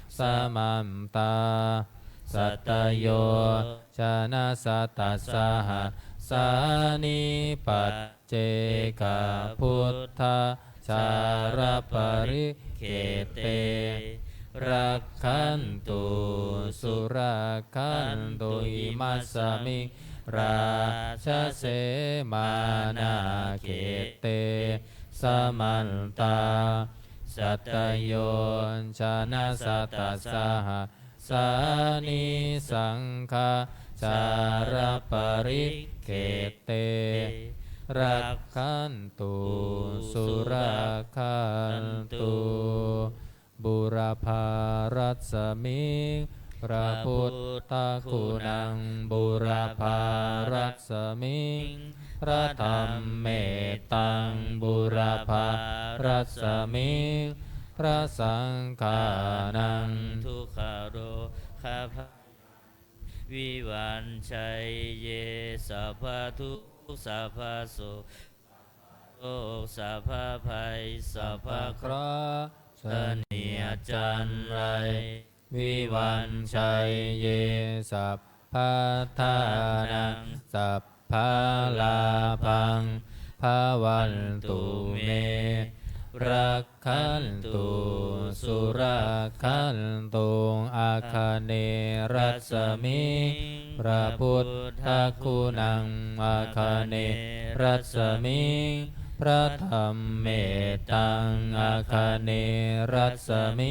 samantā satayojanasatasahassāni paccekabuddhajālaparikkhette rakkhantu surakkhantu. Imasmiṃ rājase māṇākhette samantā satayojanasatasahassāni saṅghajālaparikkhette rakkhantu surakkhantu. Būrapārasmiṃ พระ buddhaguṇaṃ, būrapārasmiṃ พระ dhammettaṃ, būrapārasmiṃ พระ saṅghānaṃ, dukkharogabhayaṃ vivañjaye, sabbadukkhasabbasoka โรค sabbabhaya สัพพะเคราะห์ เสนียดจัญไร vivañjaye, sabbadhanaṃ sabbalābhaṃ bhavantu me, rakkhantu surakkhantu. Āganerasmiṃ พระ buddhaguṇaṃ, āganerasmiṃ พระ dhammettaṃ, āganerasmiṃ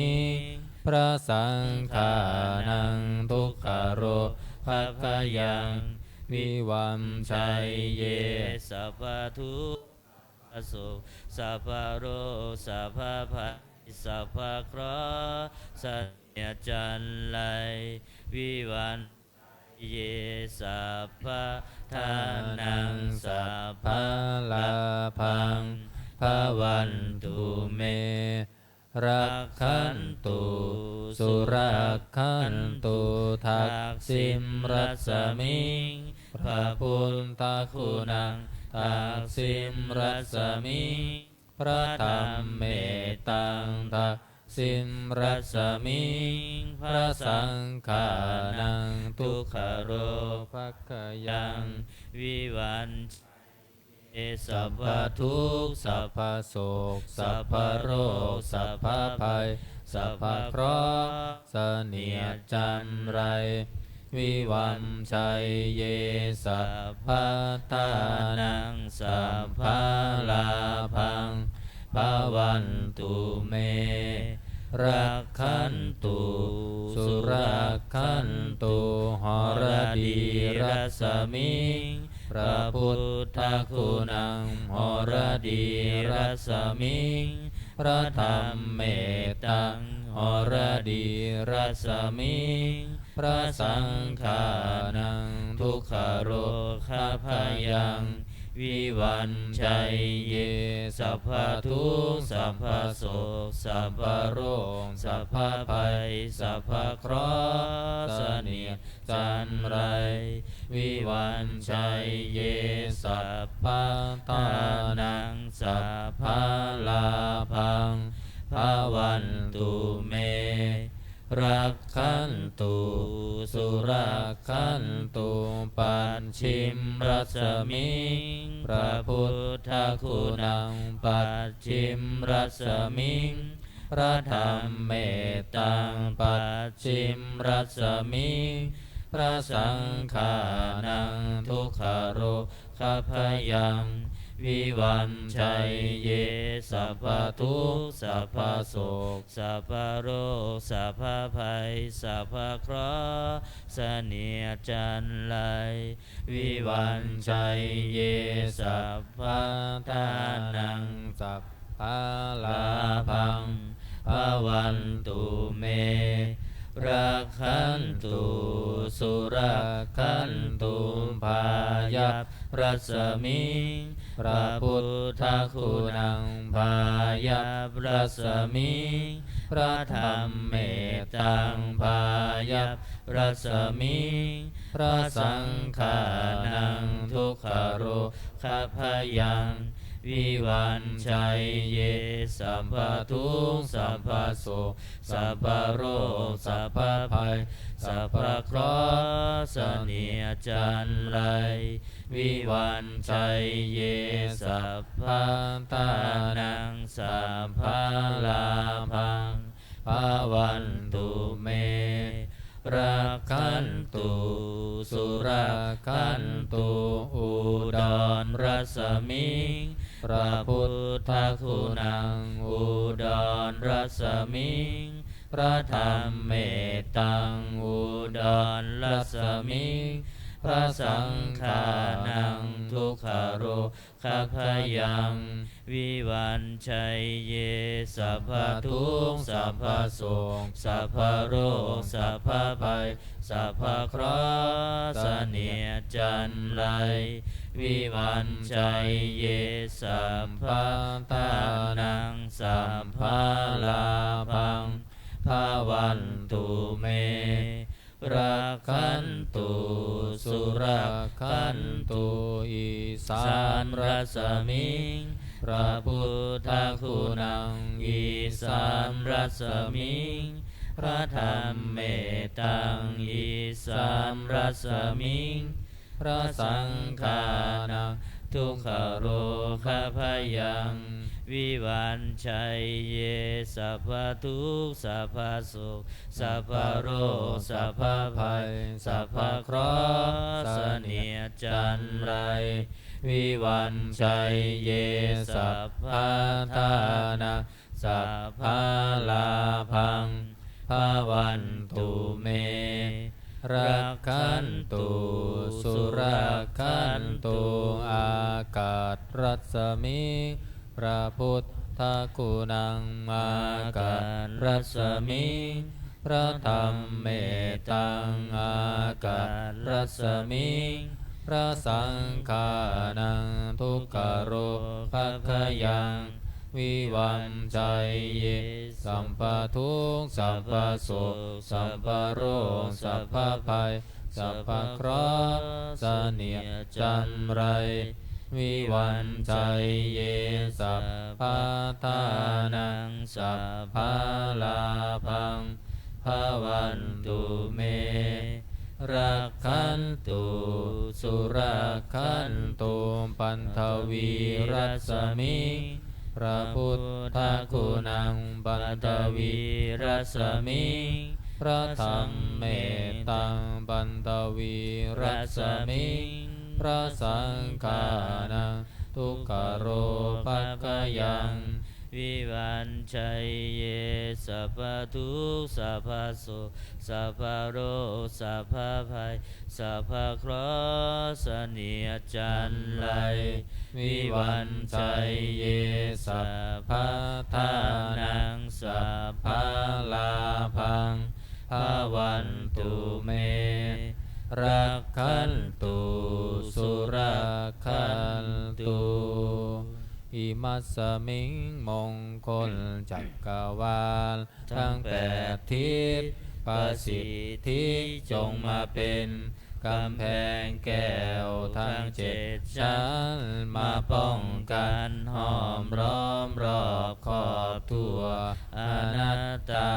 พระ saṅghānaṃ, dukkharogabhayaṃ vivañjaye, sabbadukkhasabbasoka sabbaroga sabbabhaya สัพพะเคราะห์ เสนียดจัญไร vivañjaye, sabbadhanaṃ sabbalābhaṃ bhavantu me, rakkhantu surakkhantu. Daksiṃ rasmiṃ พระ buddhaguṇaṃ, daksiṃ rasmiṃ พระธรรมเมตัง dasimharasmiṃ, พระสังฆานัง dukkharogabhayaṃ vivañjaye, สัพพทุกข์ สัพพโศก สัพพโรค สัพพภัย สัพพเคราะห์ เสนียดจัญไร vivañjaye, สัพพทานัง sabbalābhaṃ bhavantu me, rakkhantu surakkhantu, haradīrasmiṃ, พระพุทธคุณัง haradīrasmiṃ, พระธรรมเมตัง haradīrasmiṃ, พระสังฆานัง dukkharogabhayaṃ vivañjaye, สัพพทุกข์ สัพพโศก สัพพโรค สัพพภัย สัพพเคราะห์ เสนียดจัญไร vivañjaye, สัพพทานัง sabbalābhaṃ bhavantu me, rakkhantu surakkhantu. Pacchimarasmiṃ, พระพุทธคุณัง pacchimarasmiṃ, พระธรรมเมตัง pacchimarasmiṃ, พระสังฆานัง dukkharogabhayaṃ vivañjaye, สัพพทุกข์ สัพพโศก สัพพโรค สัพพภัย สัพพเคราะห์ เสนียดจัญไร vivañjaye, สัพพทานัง sabbalābhaṃ bhavantu me, rakkhantu surakkhantu. Bāyabrasmiṃ, พระพุทธคุณัง bāyabrasmiṃ, พระธรรมเมตัง bāyabrasmiṃ, พระสังฆานัง dukkharogabhayaṃ vivañjaye, สัพพทุกข์ สัพพโศก สัพพโรค สัพพภัย สัพพเคราะห์ เสนียดจัญไร vivañjaye, sabbaṭṭhānaṃ sabbalābhaṃ bhavantu me, rakkhantu surakkhantu. Udarasmiṃ, พระพุทธคุณัง udarasmiṃ, พระธรรมเมตัง udarasmiṃ, พระสังฆานัง dukkharogabhayaṃ vivañjaye, สัพพทุกข์ สัพพโศก สัพพโรค สัพพภัย สัพพเคราะห์ เสนียดจัญไร vivañjaye, sabbaṭṭhānaṃ sabbalābhaṃ bhavantu me, rakkhantu surakkhantu. Isānarasmiṃ, พระพุทธคุณัง isānarasmiṃ, พระธรรมเมตัง isānarasmiṃ, พระสังฆานัง dukkharogabhayaṃ vivañjaye, สัพพทุกข์ สัพพโศก สัพพโรค สัพพภัย สัพพเคราะห์ เสนียดจัญไร vivañjaye, sabbaṭṭhānaṃ sabbalābhaṃ bhavantu me, rakkhantu surakkhantu. Ākāsarasmiṃ, พระพุทธคุณัง ākāsarasmiṃ, พระธรรมเมตัง ākāsarasmiṃ, พระสังฆานัง dukkharogabhayaṃ vivañjaye, สัพพทุกข์ สัพพโศก สัพพโรค สัพพภัย สัพพเคราะห์ เสนียดจัญไร vivañjaye sabbadhanaṃ sabbalābhaṃ bhavantu me. Rakkhantu surakkhantu paṭhavīrasmiṃ phrabuddhaguṇaṃ paṭhavīrasmiṃ phradhammetaṃ paṭhavīrasmiṃ phrasaṅghānaṃ dukkharopakayaṃ vivañjaye sabbadukkha sabbaso sabbaroga sabbabhaya sabbakeṇe จันไร vivañjaye sabbadhanaṃ sabbalābhaṃ bhavantu me. Rakkhantu surakkhantu. Imasmiṃ มงคลจักรวาล ทั้งแปดทิศ ประสิทธิจงมาเป็น กำแพงแก้วทั้งเจ็ดชั้น มาป้องกันห้อมล้อมรอบขอบทั่ว อนัตตา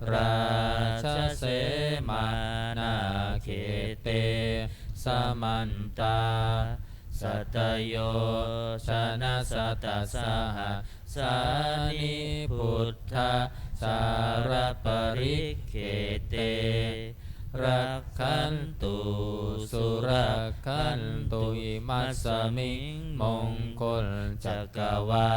rājasemaṇakhette samantā satayojanasatasahassāni buddhajālaparikkhette rakkhantu surakkhantu. Imasmiṃ มงคลจักรวา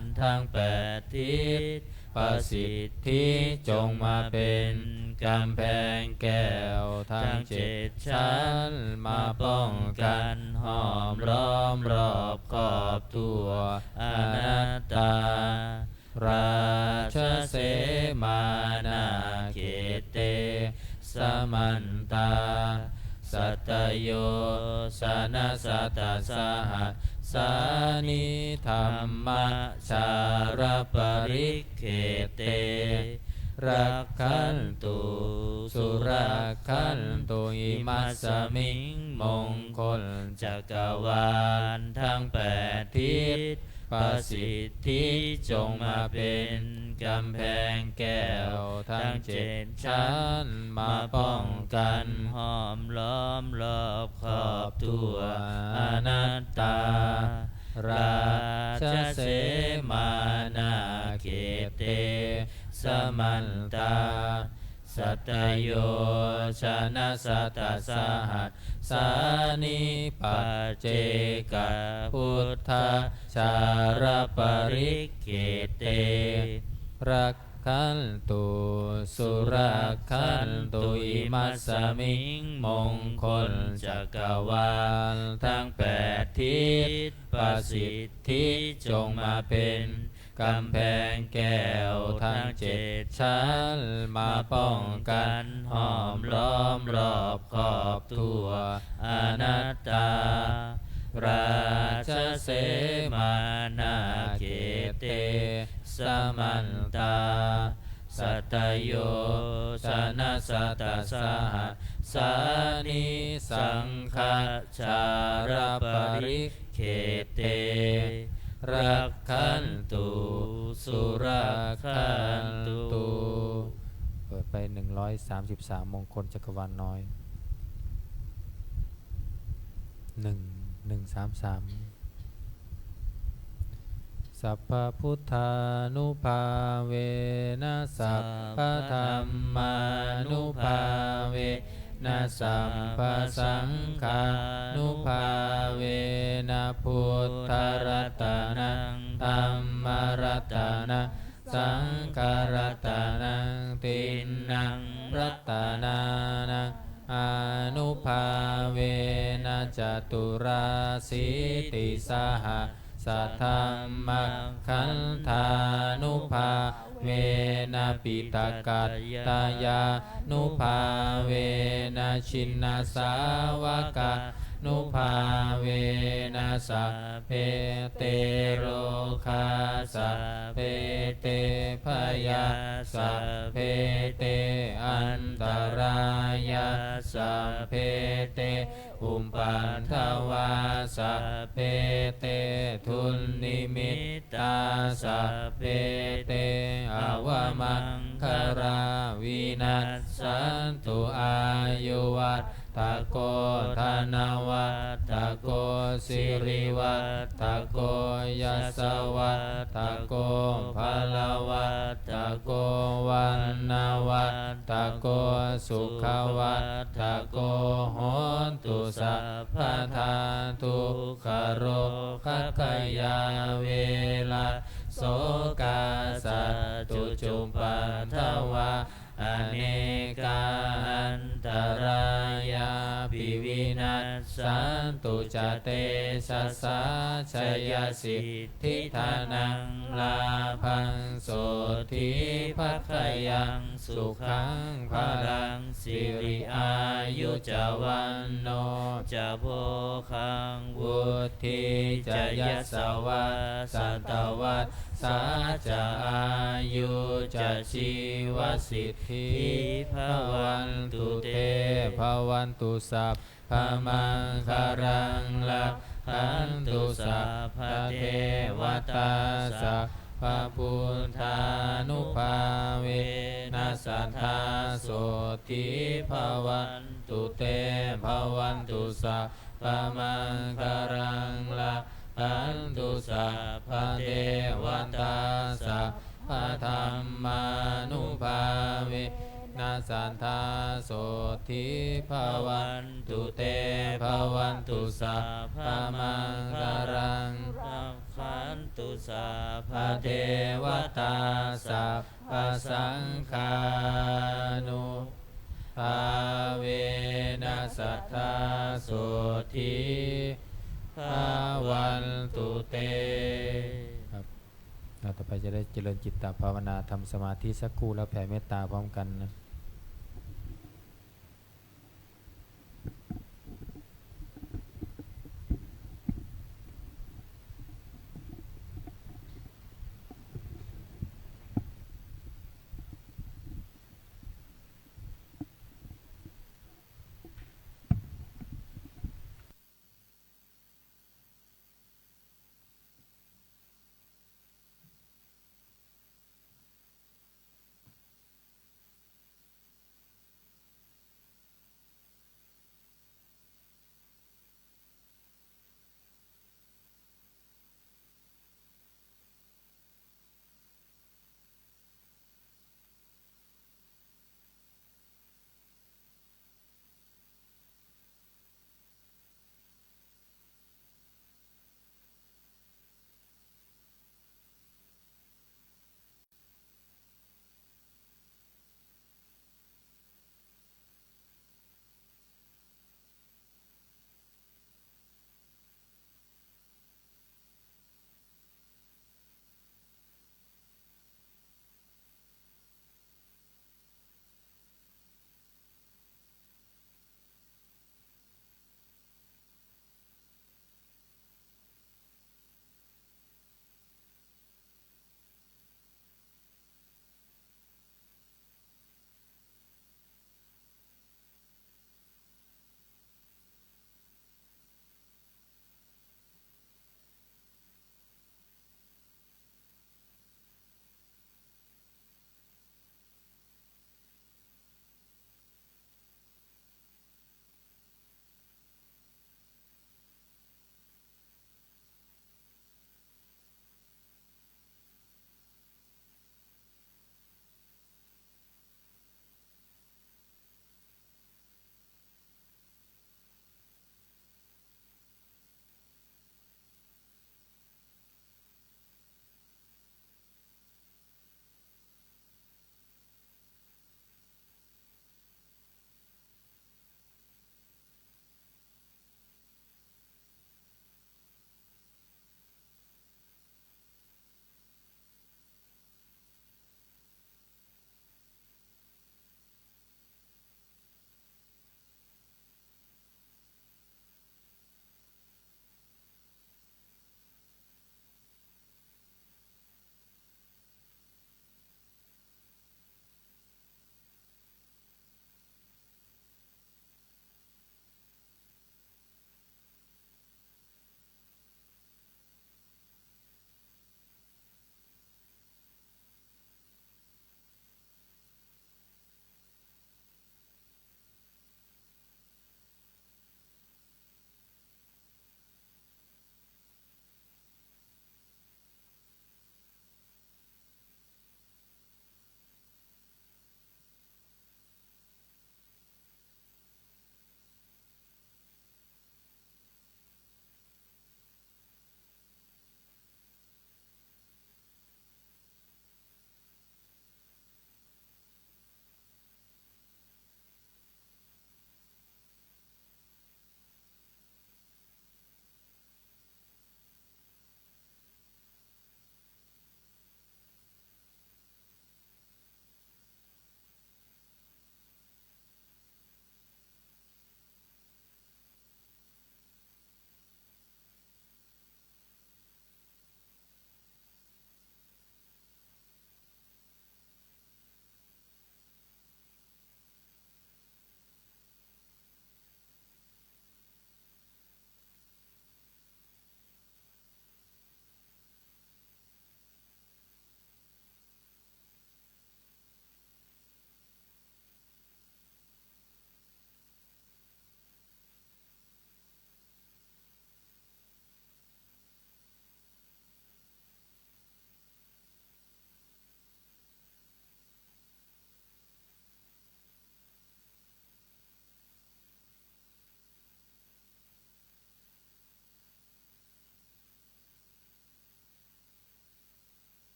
ล ทั้งแปดทิศ ประสิทธิจงมาเป็น กำแพงแก้วทั้งเจ็ดชั้น มาป้องกันห้อมล้อมรอบขอบทั่ว อนัตตา rājasemaṇakhette samantā satayojanasatasahassāni dhammajālaparikkhette rakkhantu surakkhantu. Imasmiṃ มงคลจักรวาล ทั้งแปดทิศ ประสิทธิจงมาเป็น กำแพงแก้วทั้งเจ็ดชั้น มาป้องกันห้อมล้อมรอบขอบทั่ว อนัตตา rājasemaṇakhette samantā satayojanasatasahassāni paccekabuddhajālaparikkhette rakkhantu surakkhantu. Imasmiṃ มงคลจักรวาล ทั้งแปดทิศ ประสิทธิจงมาเป็น กำแพงแก้วทั้งเจ็ดชั้น มาป้องกันห้อมล้อมรอบขอบทั่ว อนัตตา rājasemaṇakhette samantā satayojanasatasahassāni saṅghajālaparikkhette rakkhantu surakkhantu. เปิดไป หนึ่งร้อยสามสิบสาม มงคลจักรวาลน้อย หนึ่ง หนึ่งสามสาม sabbabuddhānubhāvena sabbadhammānubhāvena sabbasaṅghānubhāvena buddharatanaṃ dhammaratanaṃ saṅgharatanaṃ tiṇṇaṃ ratanānaṃ ānubhāvena caturāsītisahassadhammakkhandhānubhāvena piṭakattayānubhāvena jinasāvakānubhāvena sabbe te rogā sabbe te bhayā sabbe te antarāyā sabbe te upaddavā sabbe te dunnimittā sabbe te avamaṅgalā vinassantu. Āyuvaḍḍhako dhanavaḍḍhako sirivaḍḍhako yasavaḍḍhako balavaḍḍhako vaṇṇavaḍḍhako sukhavaḍḍhako hotu sabbadā. Dukkharogabhayā verā sokā sattu cupaddavā anekā antarāyāpi vinassantu ca tejasā. Jayasiddhi dhanaṃ lābhaṃ sotthi bhāgyaṃ sukhaṃ balaṃ siri āyu ca vaṇṇo ca bhogaṃ vuḍḍhī ca yasavā satavassā ca āyū ca jīvasiddhī bhavantu te. Bhavatu sabbamaṅgalaṃ rakkhantu sabbadevatā sabbabuddhānubhāvena sadā sotthī bhavantu te. Bhavatu sabbamaṅgalaṃ rakkhantu sabbadevatā sabbadhammānubhāvena sadā sotthī bhavantu te. Bhavatu sabbamaṅgalaṃ rakkhantu sabbadevatā sabbasaṅghānubhāvena sadā sotthī bhavantu te. ครับ อ่า ต่อไปจะได้เจริญจิตตภาวนา ทำสมาธิสักครู่ แล้วแผ่เมตตาพร้อมกันนะ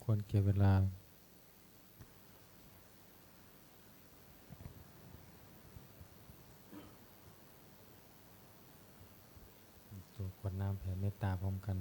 ควรแก่เวลา ตัวกรวดน้ำแผ่เมตตาพร้อมกัน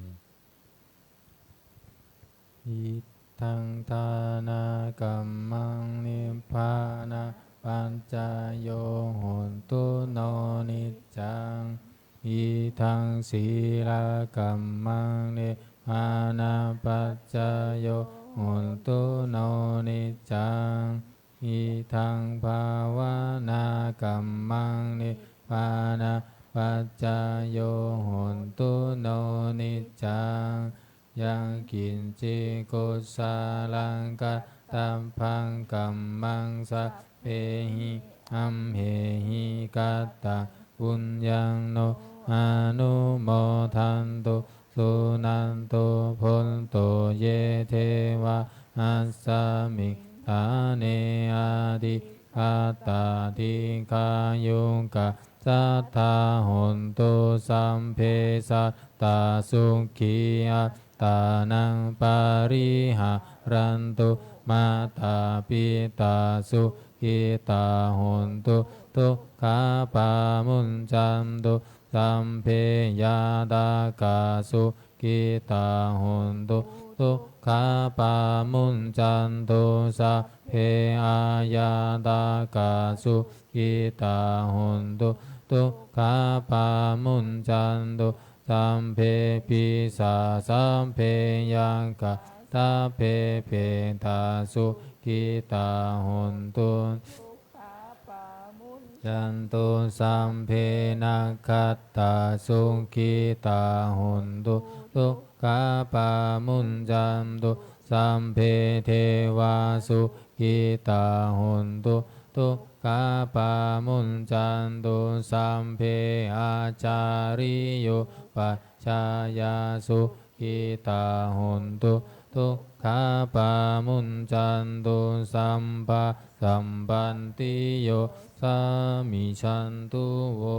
Idaṃ dānakammaṃ nibbānapaccayo hotu no niccaṃ. Idaṃ sīlakammaṃ nibbānapaccayo hotu no niccaṃ. Idaṃ bhāvanākammaṃ nibbānapaccayo hotu no niccaṃ. Yaṃ kiñci kusalaṃ katabbaṃ kammaṃ sabbehi amhehi kattaṃ puññaṃ no anumodantu suṇantu bhonto ye devā asmiṃ ṭhāne adhigatā dīghāyukā sadā hontu sabbe sattā sukhī attānaṃ pariharantu mātā pitā sukhitā hontu dukkhā pamuñcantu sabbe ñātakā sukhitā hontu dukkhā pamuñcantu sabbe aññātakā sukhitā hontu dukkhā pamuñcantu sabbe pisā sabbe yakkhā sabbe petā sukhitā hontu dukkhā pamuñcantu sabbe nakkhattā sukhitā hontu dukkhā pamuñcantu sabbe devā sukhitā hontu dukkhā pamuñcantu sabbe ācariyupajjhāyā sukhitā hontu dukkhā pamuñcantu sabbā sampattiyo samijjhantu vo.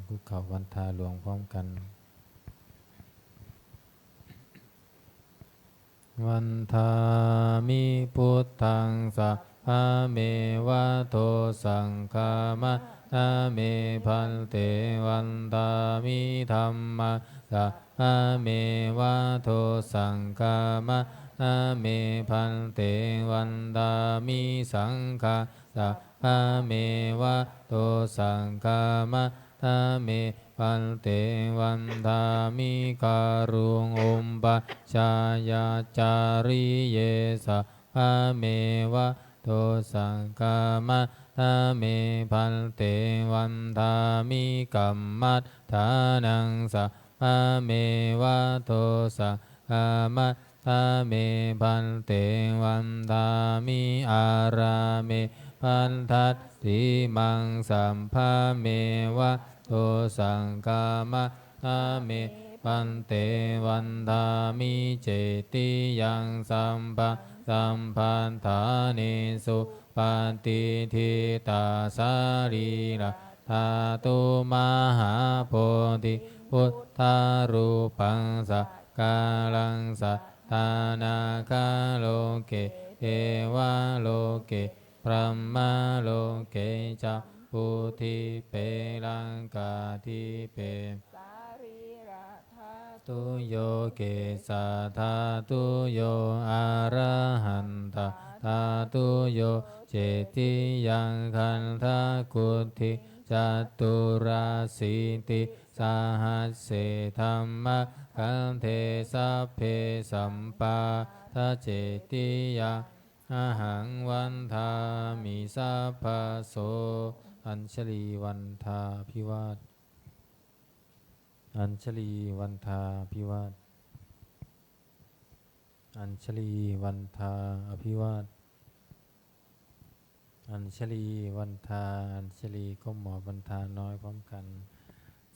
คุกเข่าวันทาหลวงพร้อมกัน Vandāmi buddhaṃ sabbaṃ me va dosaṃ khamatha me bhante. Vandāmi dhammaṃ sabbaṃ me va dosaṃ khamatha me bhante. Vandāmi saṅghaṃ sabbaṃ me va dosaṃ khamatha me bhante. Vandāmi guruṃ upajjhāyācariye sabbaṃ me va dosaṃ khamatha me bhante. Vandāmi kammaṭṭhānaṃ sabbaṃ me va dosaṃ khamatha me bhante. Vandāmi ārāme bhaddasīmaṃ sabbaṃ me va dosaṃ khamatha me bhante. Vandāmi cetiyaṃ sabbaṃ sabbaṭṭhānesu patiṭṭhitā sarīradhātu mahābodhiṃ buddharūpaṃ sakāraṃ sadā nāgaloke devaloke brahmaloke jambudīpe laṅkādīpe sarīradhātuyo kesādhātuyo arahatadhātuyo cetiyaṃ gandhakukkhiṃ caturāsītisahasse dhammakkhandhe sabbe sampādacetiyā ahaṃ vandāmi sabbaso. Añjalī vandā abhivād. Añjalī vandā abhivād. Añjalī vandā abhivād. Añjalī vandā, añjalī ก้มหัววันทาน้อยพร้อมกัน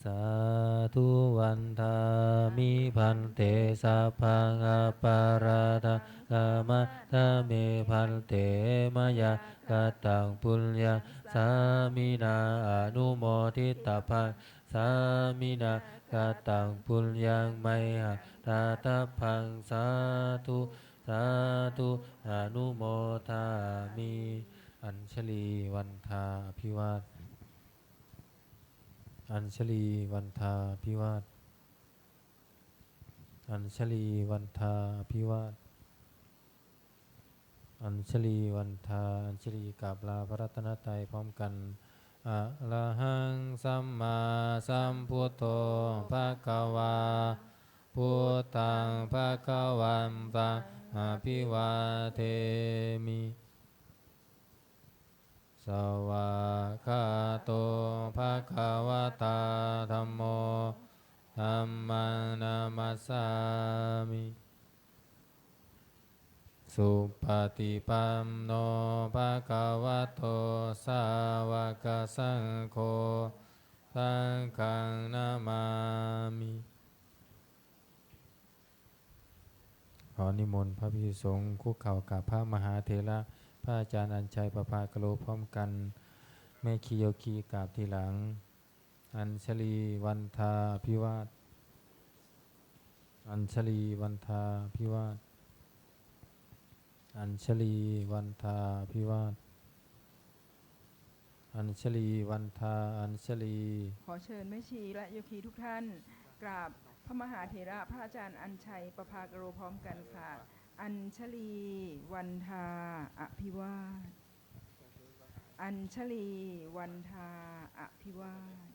Sādhu vandāmi bhante, sabbaṃ aparādhaṃ khamatha me bhante, mayā kataṃ puññaṃ sāminā anumoditabbaṃ, sāminā kataṃ puññaṃ mayhaṃ dātabbaṃ. Sādhu, sādhu, anumodāmi. Añjalī vandā abhivād. Añjalī vandā abhivād. Añjalī vandā abhivād. Añjalī vandā, añjalī กราบลาพระรัตนตรัยพร้อมกัน Arahaṃ sammāsambuddho bhagavā, buddhaṃ bhagavantaṃ abhivādemi. Svākkhāto bhagavatā dhammo, dhammaṃ namassāmi. Supaṭipanno bhagavato sāvakasaṅgho, saṅghaṃ namāmi. ขอนิมนต์พระภิกษุสงฆ์คุกเข่ากราบพระมหาเถระ พระอาจารย์อัญชัย ประภาคโร พร้อมกัน แม่ชีโยคีกราบทีหลัง Añjalī vandā abhivād. Añjalī vandā abhivād. Añjalī vandā abhivād. Añjalī vandā añjalī. ขอเชิญแม่ชีและโยคีทุกท่าน กราบพระมหาเถระพระอาจารย์อัญชัย ประภาคโร พร้อมกันค่ะ Añjalī vandā abhivād. Añjalī vandā abhivād.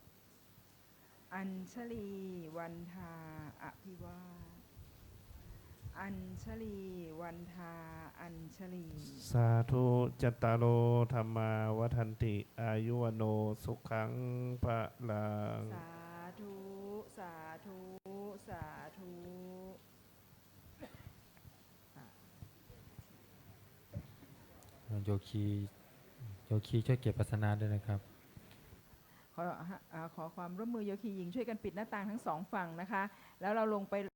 Añjalī vandā abhivād. Añjalī vandā añjalī. Sādhu. Cattāro dhammā vaḍḍhanti, āyu vaṇṇo sukhaṃ balaṃ. Sādhu, sādhu, sādhu. โยคี โยคีช่วยเก็บอาสนะด้วยนะครับ ขอ อ่า ขอความร่วมมือโยคีหญิงช่วยกันปิดหน้าต่างทั้งสองฝั่งนะคะ แล้วเราลงไป